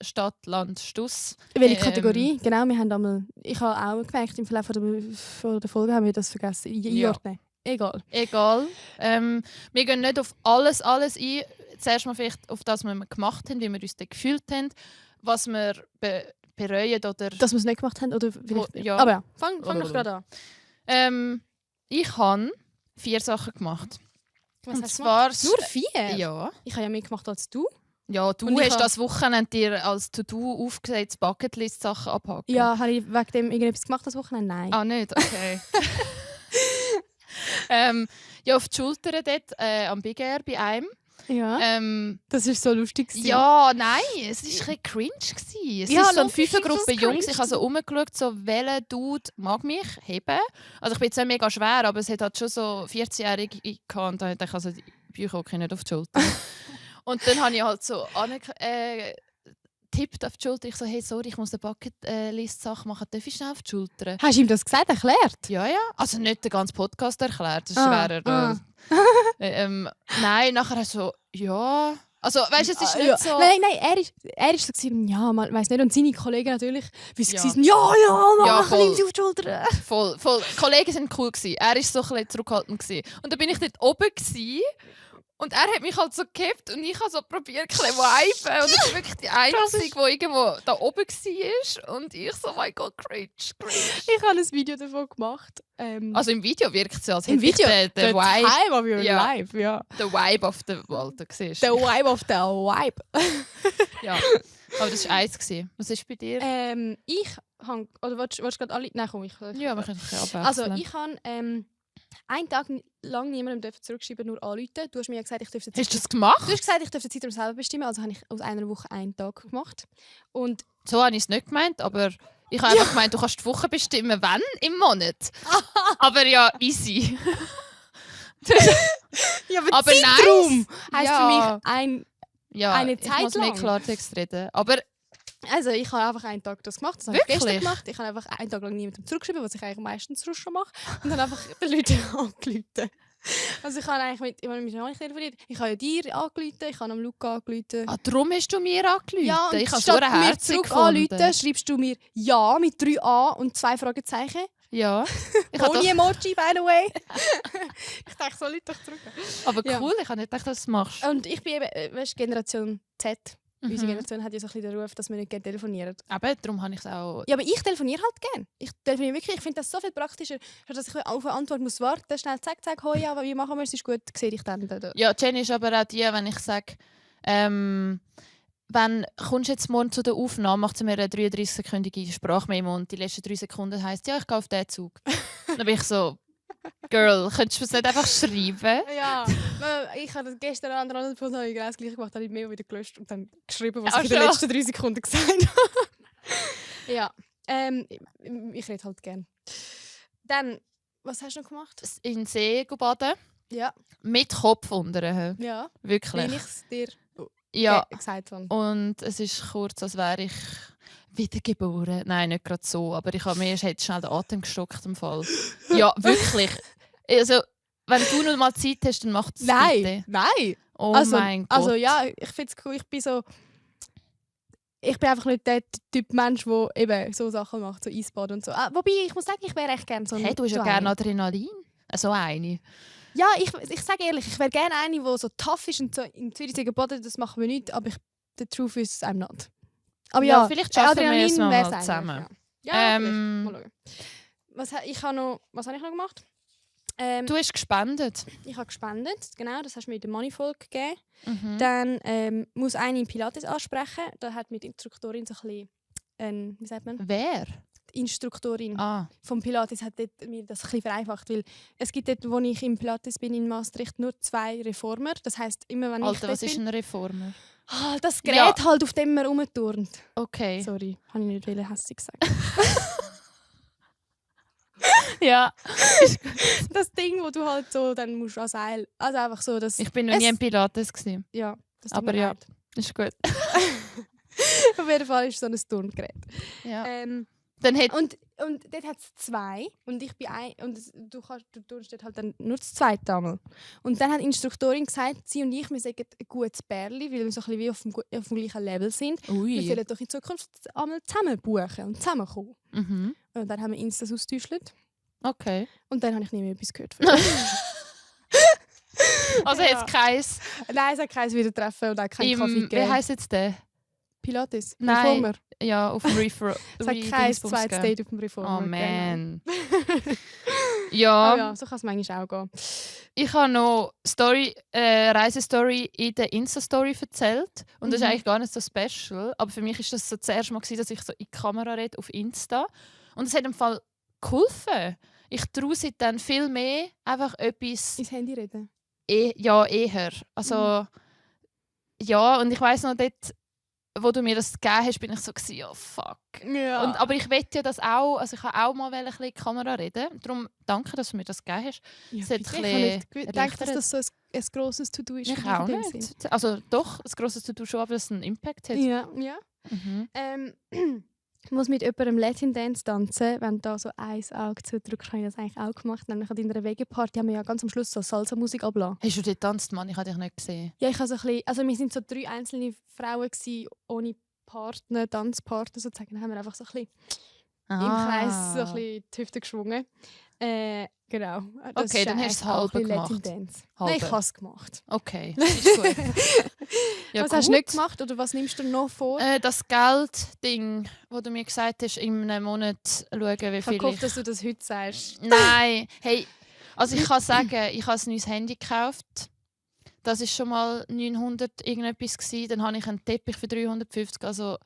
Stadt, Land, Stuss. Welche Kategorie? Genau, wir haben ich habe auch gemerkt, im Verlauf von der Folge haben wir das vergessen. Einordnen. Egal. Wir gehen nicht auf alles ein. Zuerst mal vielleicht auf das, was wir gemacht haben, wie wir uns dann gefühlt haben, was wir bereuen oder... Dass wir es nicht gemacht haben? Oder vielleicht... ja. Aber ja, fang doch gerade an. Ich habe 4 Sachen gemacht. Was hast du gemacht? Nur 4? Ja. Ich habe ja mehr gemacht als du. Ja, du hast das Wochenende dir als To-Do aufgesetzt, Bucketlist-Sachen abhaken. Ja, habe ich wegen dem irgendetwas gemacht das Wochenende? Nein. Ah, nicht? Okay. Auf die Schulter dort am Big Air bei einem. Ja. Das war so lustig. Ja, nein, es war ein bisschen cringe. Es war so eine 5er-Gruppe Jungs. Ich habe so rumgeschaut, so, welcher Dude mag mich heben. Also ich bin jetzt nicht mega schwer, aber es hat halt schon so 14-Jährige gehabt und da dachte ich, also die Bücher nicht auf die Schulter. Und dann habe ich halt so tippt auf die Schulter. Ich so, hey, sorry, ich muss eine Bucketlist-Sache machen. Darf ich schnell auf die Schulter? Hast du ihm das gesagt, erklärt? Ja. Also nicht den ganzen Podcast erklärt, das ist Ah, schwerer. Nein, nachher so, ja. Also, weißt du, es ist nicht ja. so... Nein, er ist so gewesen, ja, man weiß nicht. Und seine Kollegen natürlich, wie sie Ja. waren, ja, Ja, mach, voll. nimm sie auf die Schulter. Voll. Die Kollegen waren cool. Er war so ein bisschen zurückhaltend. Und dann bin ich dort oben. Und er hat mich halt so gekippt und ich habe so probiert, ein bisschen viben. Und ich bin wirklich die Einzige, die irgendwo da oben war. Und ich so, oh mein Gott, cringe. Ich habe ein Video davon gemacht. Also im Video wirkt es ja, als Im hätte ich Video? den The Vibe, time of your Ja. life, ja. den Vibe auf der Walter gesehen. The vibe of the vibe. Ja. Aber das war eins. Was ist bei dir? Ich habe, oder willst du gerade alle... Nein, komm, ich... Ja, wir können ein bisschen abwechseln. Also ich habe einen Tag lang niemandem zurückschreiben, nur anrufen. Du hast mir ja gesagt, ich dürfte Hast du das gemacht? Du hast gesagt, ich dürfte die Zeit selber bestimmen, also habe ich aus einer Woche einen Tag gemacht. Und So habe ich es nicht gemeint, aber ich habe einfach gemeint, du kannst die Woche bestimmen, wann im Monat. Aber ja, easy. ja, Aber Zeitraum nice. heisst Ja. für mich eine Ich Zeit muss mehr lang. Klartext reden. Aber Also ich habe einfach einen Tag das gemacht, das habe ich Wirklich? gestern gemacht. Ich habe einfach einen Tag lang niemandem zurückgeschrieben, was ich eigentlich meistens sonst schon mache. Und dann einfach den Leuten angerufen. Also ich habe eigentlich ich habe mit mir nicht telefoniert. Ich habe ja dir angerufen, ich habe am Luca angerufen. darum hast du mir angerufen. Ja, und ich habe so statt eine mir Herzig zurück gefunden. anrufen, schreibst du mir «Ja» mit 3 A und 2 Fragezeichen. Ja. Ich habe Ohne doch, Emoji, by the way. Ich dachte, so Leute doch zurück. aber Ja. cool, ich habe nicht gedacht, dass du das machst. Und ich bin eben, weißt, Generation Z. Unsere Mhm. Generation hat ja so ein bisschen den Ruf, dass wir nicht gerne telefonieren. Aber darum habe ich es auch... Ja, aber ich telefoniere halt gerne. Ich telefoniere wirklich. Ich finde das so viel praktischer, statt dass ich auf eine Antwort muss warten, schnell zack, hoi, ja, wie machen wir es, ist gut, sehe ich dann. Ja, Jenny ist aber auch die, wenn ich sage, wenn kommst du jetzt morgen zu der Aufnahme, macht sie mir eine 33-sekündige Sprachmemo und die letzten 3 Sekunden heisst, ja, ich gehe auf diesen Zug. Dann bin ich so, Girl, könntest du es nicht einfach schreiben? Ja, ich habe gestern an der anderen Person genau das gleiche gemacht, habe ich die Mail wieder gelöscht und dann geschrieben, was Ach ich in den schon. letzten 3 Sekunden gesagt habe. Ja, ich rede halt gerne. Dann, was hast du noch gemacht? In den See baden, Ja, mit Kopf unten. ja, Wirklich. wie ich es dir Ja, gesagt habe. und es ist kurz, als wäre ich wiedergeboren. Nein, nicht gerade so, aber ich habe mir jetzt schnell den Atem gestockt im Fall. Ja, wirklich. Also, wenn du noch mal Zeit hast, dann mach das bitte. Nein. Oh Also, mein Gott. also ja, ich finde es cool. Ich bin einfach nicht der Typ Mensch, der eben so Sachen macht, so Eisbaden und so. Wobei, ich muss sagen, ich wäre echt gerne so Hey, du hast ja so gerne eine. Adrenalin. So eine. Ja, ich sage ehrlich, ich wäre gerne eine, die so tough ist und so in Zürich baden, das machen wir nicht, aber the truth is, I'm not. Aber Ja, ja, vielleicht schaffen wir es mal wär's eigentlich, zusammen. Ja, Ähm, vielleicht. Mal schauen. Was habe ich noch gemacht? Du hast gespendet. Ich habe gespendet, genau, das hast du mir in der Money-Folge gegeben. Mhm. Dann muss eine Pilates ansprechen. Da hat mir die Instruktorin so ein bisschen, wie sagt man? Wer? Die Instruktorin Ah, vom Pilates hat mir das ein bisschen vereinfacht, weil es gibt dort, wo ich im Pilates bin in Maastricht, nur 2 Reformer. Das heisst, immer wenn ich Alter, dort was ist bin, ein Reformer? das Gerät Ja. halt, auf dem man rumturnt. Okay. Sorry, habe ich nicht hässlich gesagt. Ja. Das Ding, wo du halt so, dann musst du an Seil, also einfach so, dass Ich bin noch nie im Pilates gewesen. ja, das tut Aber mir ja. leid. Ist gut. Auf jeden Fall ist es so ein Turngerät. Ja. Dann Dann hat und dort hat es 2 und ich bin ein und du turnst dort halt dann nur das zweite einmal. Und dann hat die Instruktorin gesagt, sie und ich, wir sagen ein gutes Pärli, weil wir so ein bisschen wie auf dem gleichen Level sind. Wir Ui. sollen doch in Zukunft einmal zusammen buchen und zusammenkommen. Mhm. Und dann haben wir uns das austauscht Okay. und dann habe ich nie mehr etwas gehört von ihr. Also Ja. jetzt keins Nein, es hat keins wieder treffen und auch keinen Kaffee im... Wie gegeben. heisst jetzt der? Pilates? Nein. Reformer? Ja, auf dem Refer... Es hat kein zweites Date auf dem Reformer. Oh man. Genau. Ja, Oh ja, so kann es manchmal auch gehen. ich habe noch Reisestory in der Insta-Story erzählt. Und das ist Mhm. eigentlich gar nicht so special. Aber für mich war das so das erste Mal, dass ich so in die Kamera rede auf Insta. Und es hat im Fall geholfen. Ich traue seitdem viel mehr einfach etwas Ins Handy reden. eher. Also, ja, und ich weiss noch, dort, wo du mir das gegeben hast, bin ich so gewesen, ja, fuck. Ja. Aber ich wette ja das auch, also ich kann auch mal ein bisschen in die Kamera reden. Darum danke, dass du mir das gegeben hast. Ja, Es hat bitte. ein Ich habe nicht bisschen gedacht, dass erleichtert. das so ein grosses To-Do ist. Ich für dich auch in dem Sinn. nicht. Also doch, ein grosses To-Do schon, aber es einen Impact hat. Ja, ja. Ich muss mit jemandem Latin Dance tanzen. Wenn du da so ein Auge zudrückst, habe ich das eigentlich auch gemacht. Nämlich an deiner Wege-Party haben wir ja ganz am Schluss so Salsa-Musik abgelassen. Hast du dort getanzt, Mann? Ich habe dich nicht gesehen. Ja, ich habe so ein bisschen, also wir sind so 3 einzelne Frauen gewesen, ohne Partner, Tanzpartner sozusagen. Dann haben wir einfach so ein bisschen im Kreis so ein bisschen die Hüfte geschwungen. Genau. Das Okay, dann hast du es halb gemacht. Latin Dance. Halbe. Nein, ich habe es gemacht. Okay, ist gut. Ja, was hast du nicht gemacht oder was nimmst du noch vor? Das Geld-Ding, das du mir gesagt hast, in einem Monat schauen, wie Ich viel hoffe, dass du das heute sagst. Nein, hey, also ich kann sagen, ich habe ein neues Handy gekauft. Das war schon mal 900 irgendetwas gewesen. Dann habe ich einen Teppich für 350. Also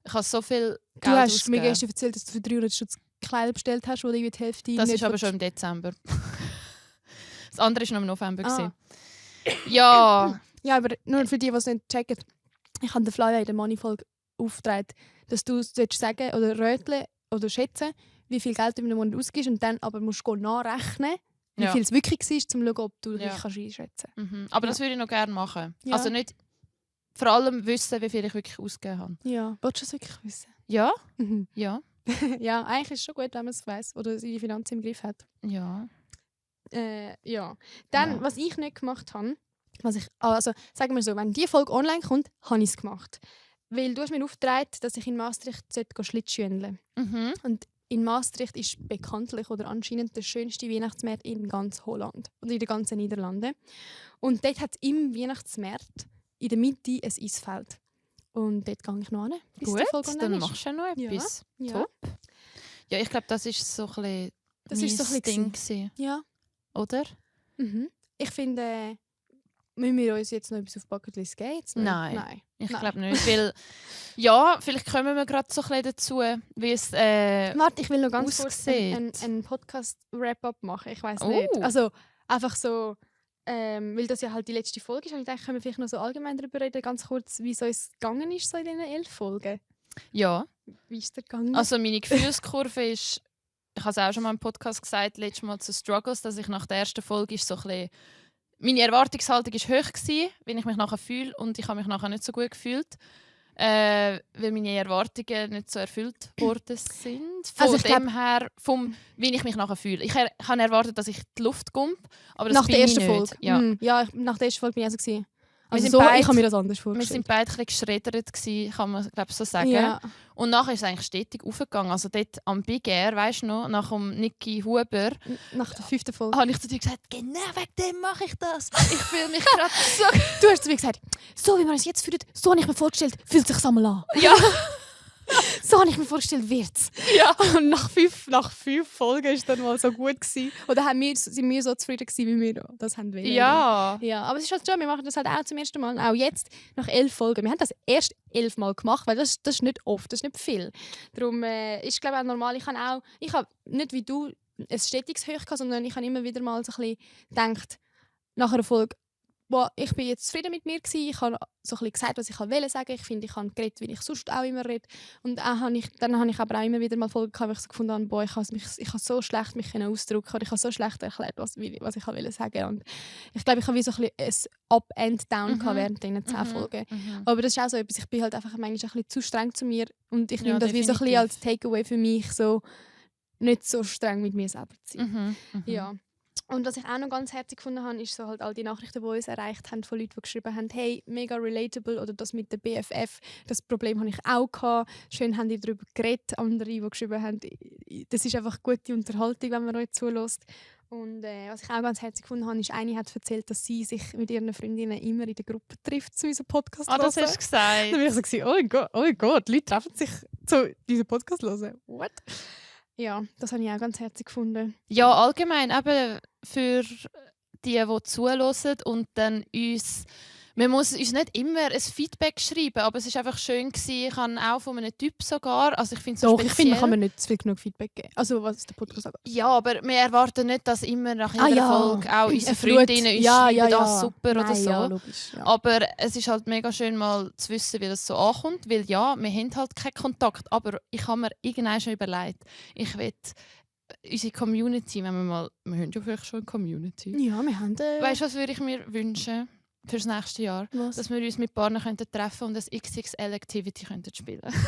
ich habe so viel Geld Du hast ausgegeben. mir gestern erzählt, dass du für 300 Stutz Kleider bestellt hast, wo du die Hälfte Das nicht ist aber willst. schon im Dezember. Das andere war noch im November. Ah. Ja. Ja, aber nur für die, die es nicht checken. Ich habe den Flyer in der Money-Folge aufgetragen, dass du sagen oder röteln oder schätzen, wie viel Geld du in einem Monat ausgibst und dann aber musst du nachrechnen, wie Ja. viel es wirklich war, um zu schauen, ob du dich Ja. einschätzen kannst. Mhm. Aber Ja. das würde ich noch gerne machen. Ja. Also nicht vor allem wissen, wie viel ich wirklich ausgegeben habe. Ja, willst du es wirklich wissen? Ja, Mhm. ja, Ja, eigentlich ist es schon gut, wenn man es weiss oder seine Finanzen im Griff hat. ja. Ja. Dann, Ja. was ich nicht gemacht habe, also sagen wir so, wenn die Folge online kommt, habe ich es gemacht. Weil du hast mir aufgetragen, dass ich in Maastricht Schlittschuhen. Mhm. Und in Maastricht ist bekanntlich oder anscheinend der schönste Weihnachtsmarkt in ganz Holland oder in den ganzen Niederlanden. Und dort hat es im Weihnachtsmarkt in der Mitte ein Eisfeld. Und dort gehe ich noch hin, bis die Gut, Folge online dann ist. machst du ja noch etwas. Ja. Top. Ja, ich glaube, das ist so ein bisschen Das ist so ein bisschen Ding gewesen, Ja. oder? Mhm. Ich finde, müssen wir uns jetzt noch etwas auf die Bucketlist geben? Jetzt noch? Nein. Ich Nein. glaube nicht, weil ja, vielleicht kommen wir gerade so ein bisschen dazu, wie es Warte, ich will noch ganz kurz aussieht. einen Podcast-Wrap-up machen. Ich weiß Oh. nicht. Also einfach so, weil das ja halt die letzte Folge ist. Und ich denke, können wir vielleicht noch so allgemein darüber reden, ganz kurz, wie es uns gegangen ist so in diesen 11 Folgen. ja. Wie ist der gegangen? Also meine Gefühlskurve ist, ich habe es auch schon mal im Podcast gesagt, letztes Mal zu Struggles, dass ich nach der ersten Folge ist so ein bisschen, meine Erwartungshaltung war hoch gewesen, wenn ich mich nachher fühle, und ich habe mich nachher nicht so gut gefühlt, weil meine Erwartungen nicht so erfüllt worden sind. Von Also ich dem her, wie ich mich nachher fühle. Ich habe erwartet, dass ich die Luft komme, aber das nach bin der ersten ich nicht. Folge. Ja. Ja, nach der ersten Folge bin ich auch so gewesen. Also sind so, beide- ich habe mir das anders Wir vorgestellt. waren beide ein bisschen geschreddert gewesen, kann man glaub, so sagen. Ja. Und nachher ist es eigentlich stetig aufgegangen. Also dort am Big Air, weißt du noch, nach dem Niki Huber, Nach der 5. Folge. habe ich zu dir gesagt, genau wegen dem mache ich das. Ich fühle mich gerade so... Du hast zu mir gesagt, so wie man es jetzt fühlt, so habe ich mir vorgestellt, fühlt sich einmal an. Ja. So habe ich mir vorgestellt, wird's. Ja. Und nach fünf Folgen war es dann mal so gut gewesen. Oder sind wir so zufrieden gewesen, wie wir das haben wollen. Ja. Ja, aber es ist halt schon, wir machen das halt auch zum ersten Mal. Auch jetzt, nach 11 Folgen. Wir haben das erst 11 Mal gemacht, weil das ist nicht oft, das ist nicht viel. Darum ist glaube ich auch normal. Ich habe nicht wie du ein stetiges Hoch gehabt, sondern ich habe immer wieder mal so ein bisschen gedacht, nach einer Folge, boah, ich bin jetzt zufrieden mit mir gewesen. Ich habe so ein bisschen gesagt, was ich wollte sagen. Ich finde, ich habe geredet, wie ich sonst auch immer rede. Und dann habe ich aber auch immer wieder mal Folgen gehabt, wo ich so gefunden habe, boah, ich habe so schlecht mich ausdrücken oder ich habe so schlecht erklärt, was ich wollte sagen. Und ich glaube, ich habe wie so ein bisschen ein Up and Down gehabt während diesen 10 Folgen. Mhm. Aber das ist auch so etwas, ich bin halt einfach manchmal ein bisschen zu streng zu mir und ich Ja, nehme das wie so ein bisschen definitiv. als Takeaway für mich, so nicht so streng mit mir selber zu sein. Mhm. Mhm. Ja. Und was ich auch noch ganz herzlich gefunden habe, ist so halt all die Nachrichten, die uns erreicht haben von Leuten, die geschrieben haben, hey, mega relatable, oder das mit der BFF, das Problem habe ich auch gehabt. Schön haben die darüber geredet, andere, die geschrieben haben, das ist einfach gute Unterhaltung, wenn man euch zulässt. Und was ich auch ganz herzlich gefunden habe, ist, eine hat erzählt, dass sie sich mit ihren Freundinnen immer in der Gruppe trifft zu unserem Podcast Ah, das hören. hast du gesagt. Dann bin ich so gewesen, oh mein Gott, die Leute treffen sich zu diesem Podcast hören. What? Ja, das habe ich auch ganz herzlich gefunden. Ja, allgemein eben für die zuhören und dann uns... Man muss uns nicht immer ein Feedback schreiben, aber es war einfach schön gewesen. Ich habe auch von einem Typ sogar, also ich finde es so Doch, speziell. ich finde, man kann mir nicht zu viel genug Feedback geben. Also, was der Podcast angeht. Ja, aber wir erwarten nicht, dass immer nach jeder ja. Folge auch unsere Eine Flut. Freundinnen uns schreiben, das super Nein, oder so. Ja, logisch. Ja. Aber es ist halt mega schön, mal zu wissen, wie das so ankommt. Weil ja, wir haben halt keinen Kontakt. Aber ich habe mir irgendwann schon überlegt, ich will unsere Community, wenn wir haben ja vielleicht schon eine Community. Ja, wir haben... Weißt du, was würde ich mir wünschen? fürs nächste Jahr. Was? Dass wir uns mit Partnern treffen und das XXL-Activity spielen könnten.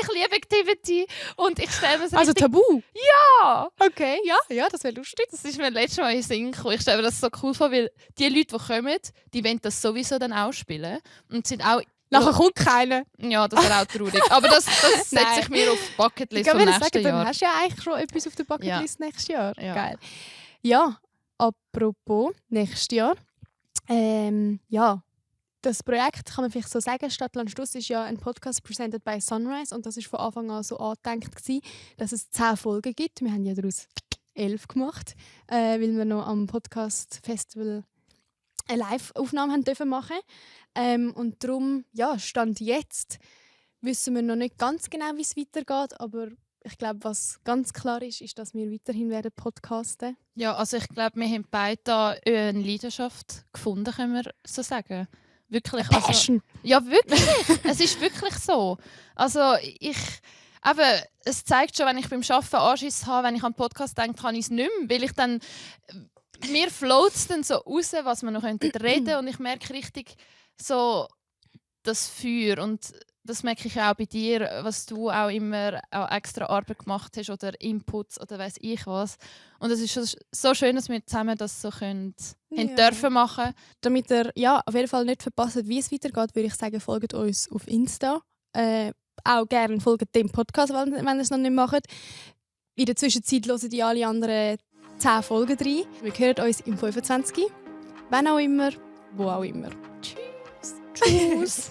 Ich liebe Activity und ich stelle mir so Also richtig... Tabu? Ja! Okay, ja, das wäre lustig. Das ist mir letztes Mal in den Sinn gekommen. Ich stelle mir das so cool vor, weil die Leute, die kommen, die wollen das sowieso dann auch spielen. Und sind auch... Nachher kommt keiner. Ja, das wäre auch traurig. Aber das setze Nein. ich mir auf die Bucketlist Ich vom würde nächsten sagen, dann Jahr. hast du ja eigentlich schon etwas auf der Bucketlist nächstes Jahr. Ja. Geil. Ja, apropos nächstes Jahr. Ja, das Projekt, kann man vielleicht so sagen, Stadtland Stuss ist ja ein Podcast presented by Sunrise und das war von Anfang an so angedenkt gewesen, dass es 10 Folgen gibt. Wir haben ja daraus 11 gemacht, weil wir noch am Podcast Festival eine Live-Aufnahme haben dürfen machen. Und darum, ja, Stand jetzt wissen wir noch nicht ganz genau, wie es weitergeht, aber ich glaube, was ganz klar ist, ist, dass wir weiterhin werden podcasten. Ja, also ich glaube, wir haben beide da eine Leidenschaft gefunden, können wir so sagen. Wirklich. Also, Passion. ja, wirklich. Es ist wirklich so. Also es zeigt schon, wenn ich beim Arbeiten Anschiss habe, wenn ich an den Podcast denke, kann ich es nicht mehr, weil ich dann... Mir float es dann so raus, was wir noch reden könnten und ich merke richtig so das Feuer und das merke ich auch bei dir, was du auch immer auch extra Arbeit gemacht hast oder Inputs oder weiss ich was. Und es ist so schön, dass wir zusammen das so haben dürfen machen. Damit ihr auf jeden Fall nicht verpasst, wie es weitergeht, würde ich sagen, folgt uns auf Insta. Auch gerne folgt dem Podcast, wenn ihr es noch nicht macht. In der Zwischenzeit hören die alle anderen 10 Folgen rein. Wir hören uns im 25. Wann auch immer, wo auch immer. Tschüss. Tschüss.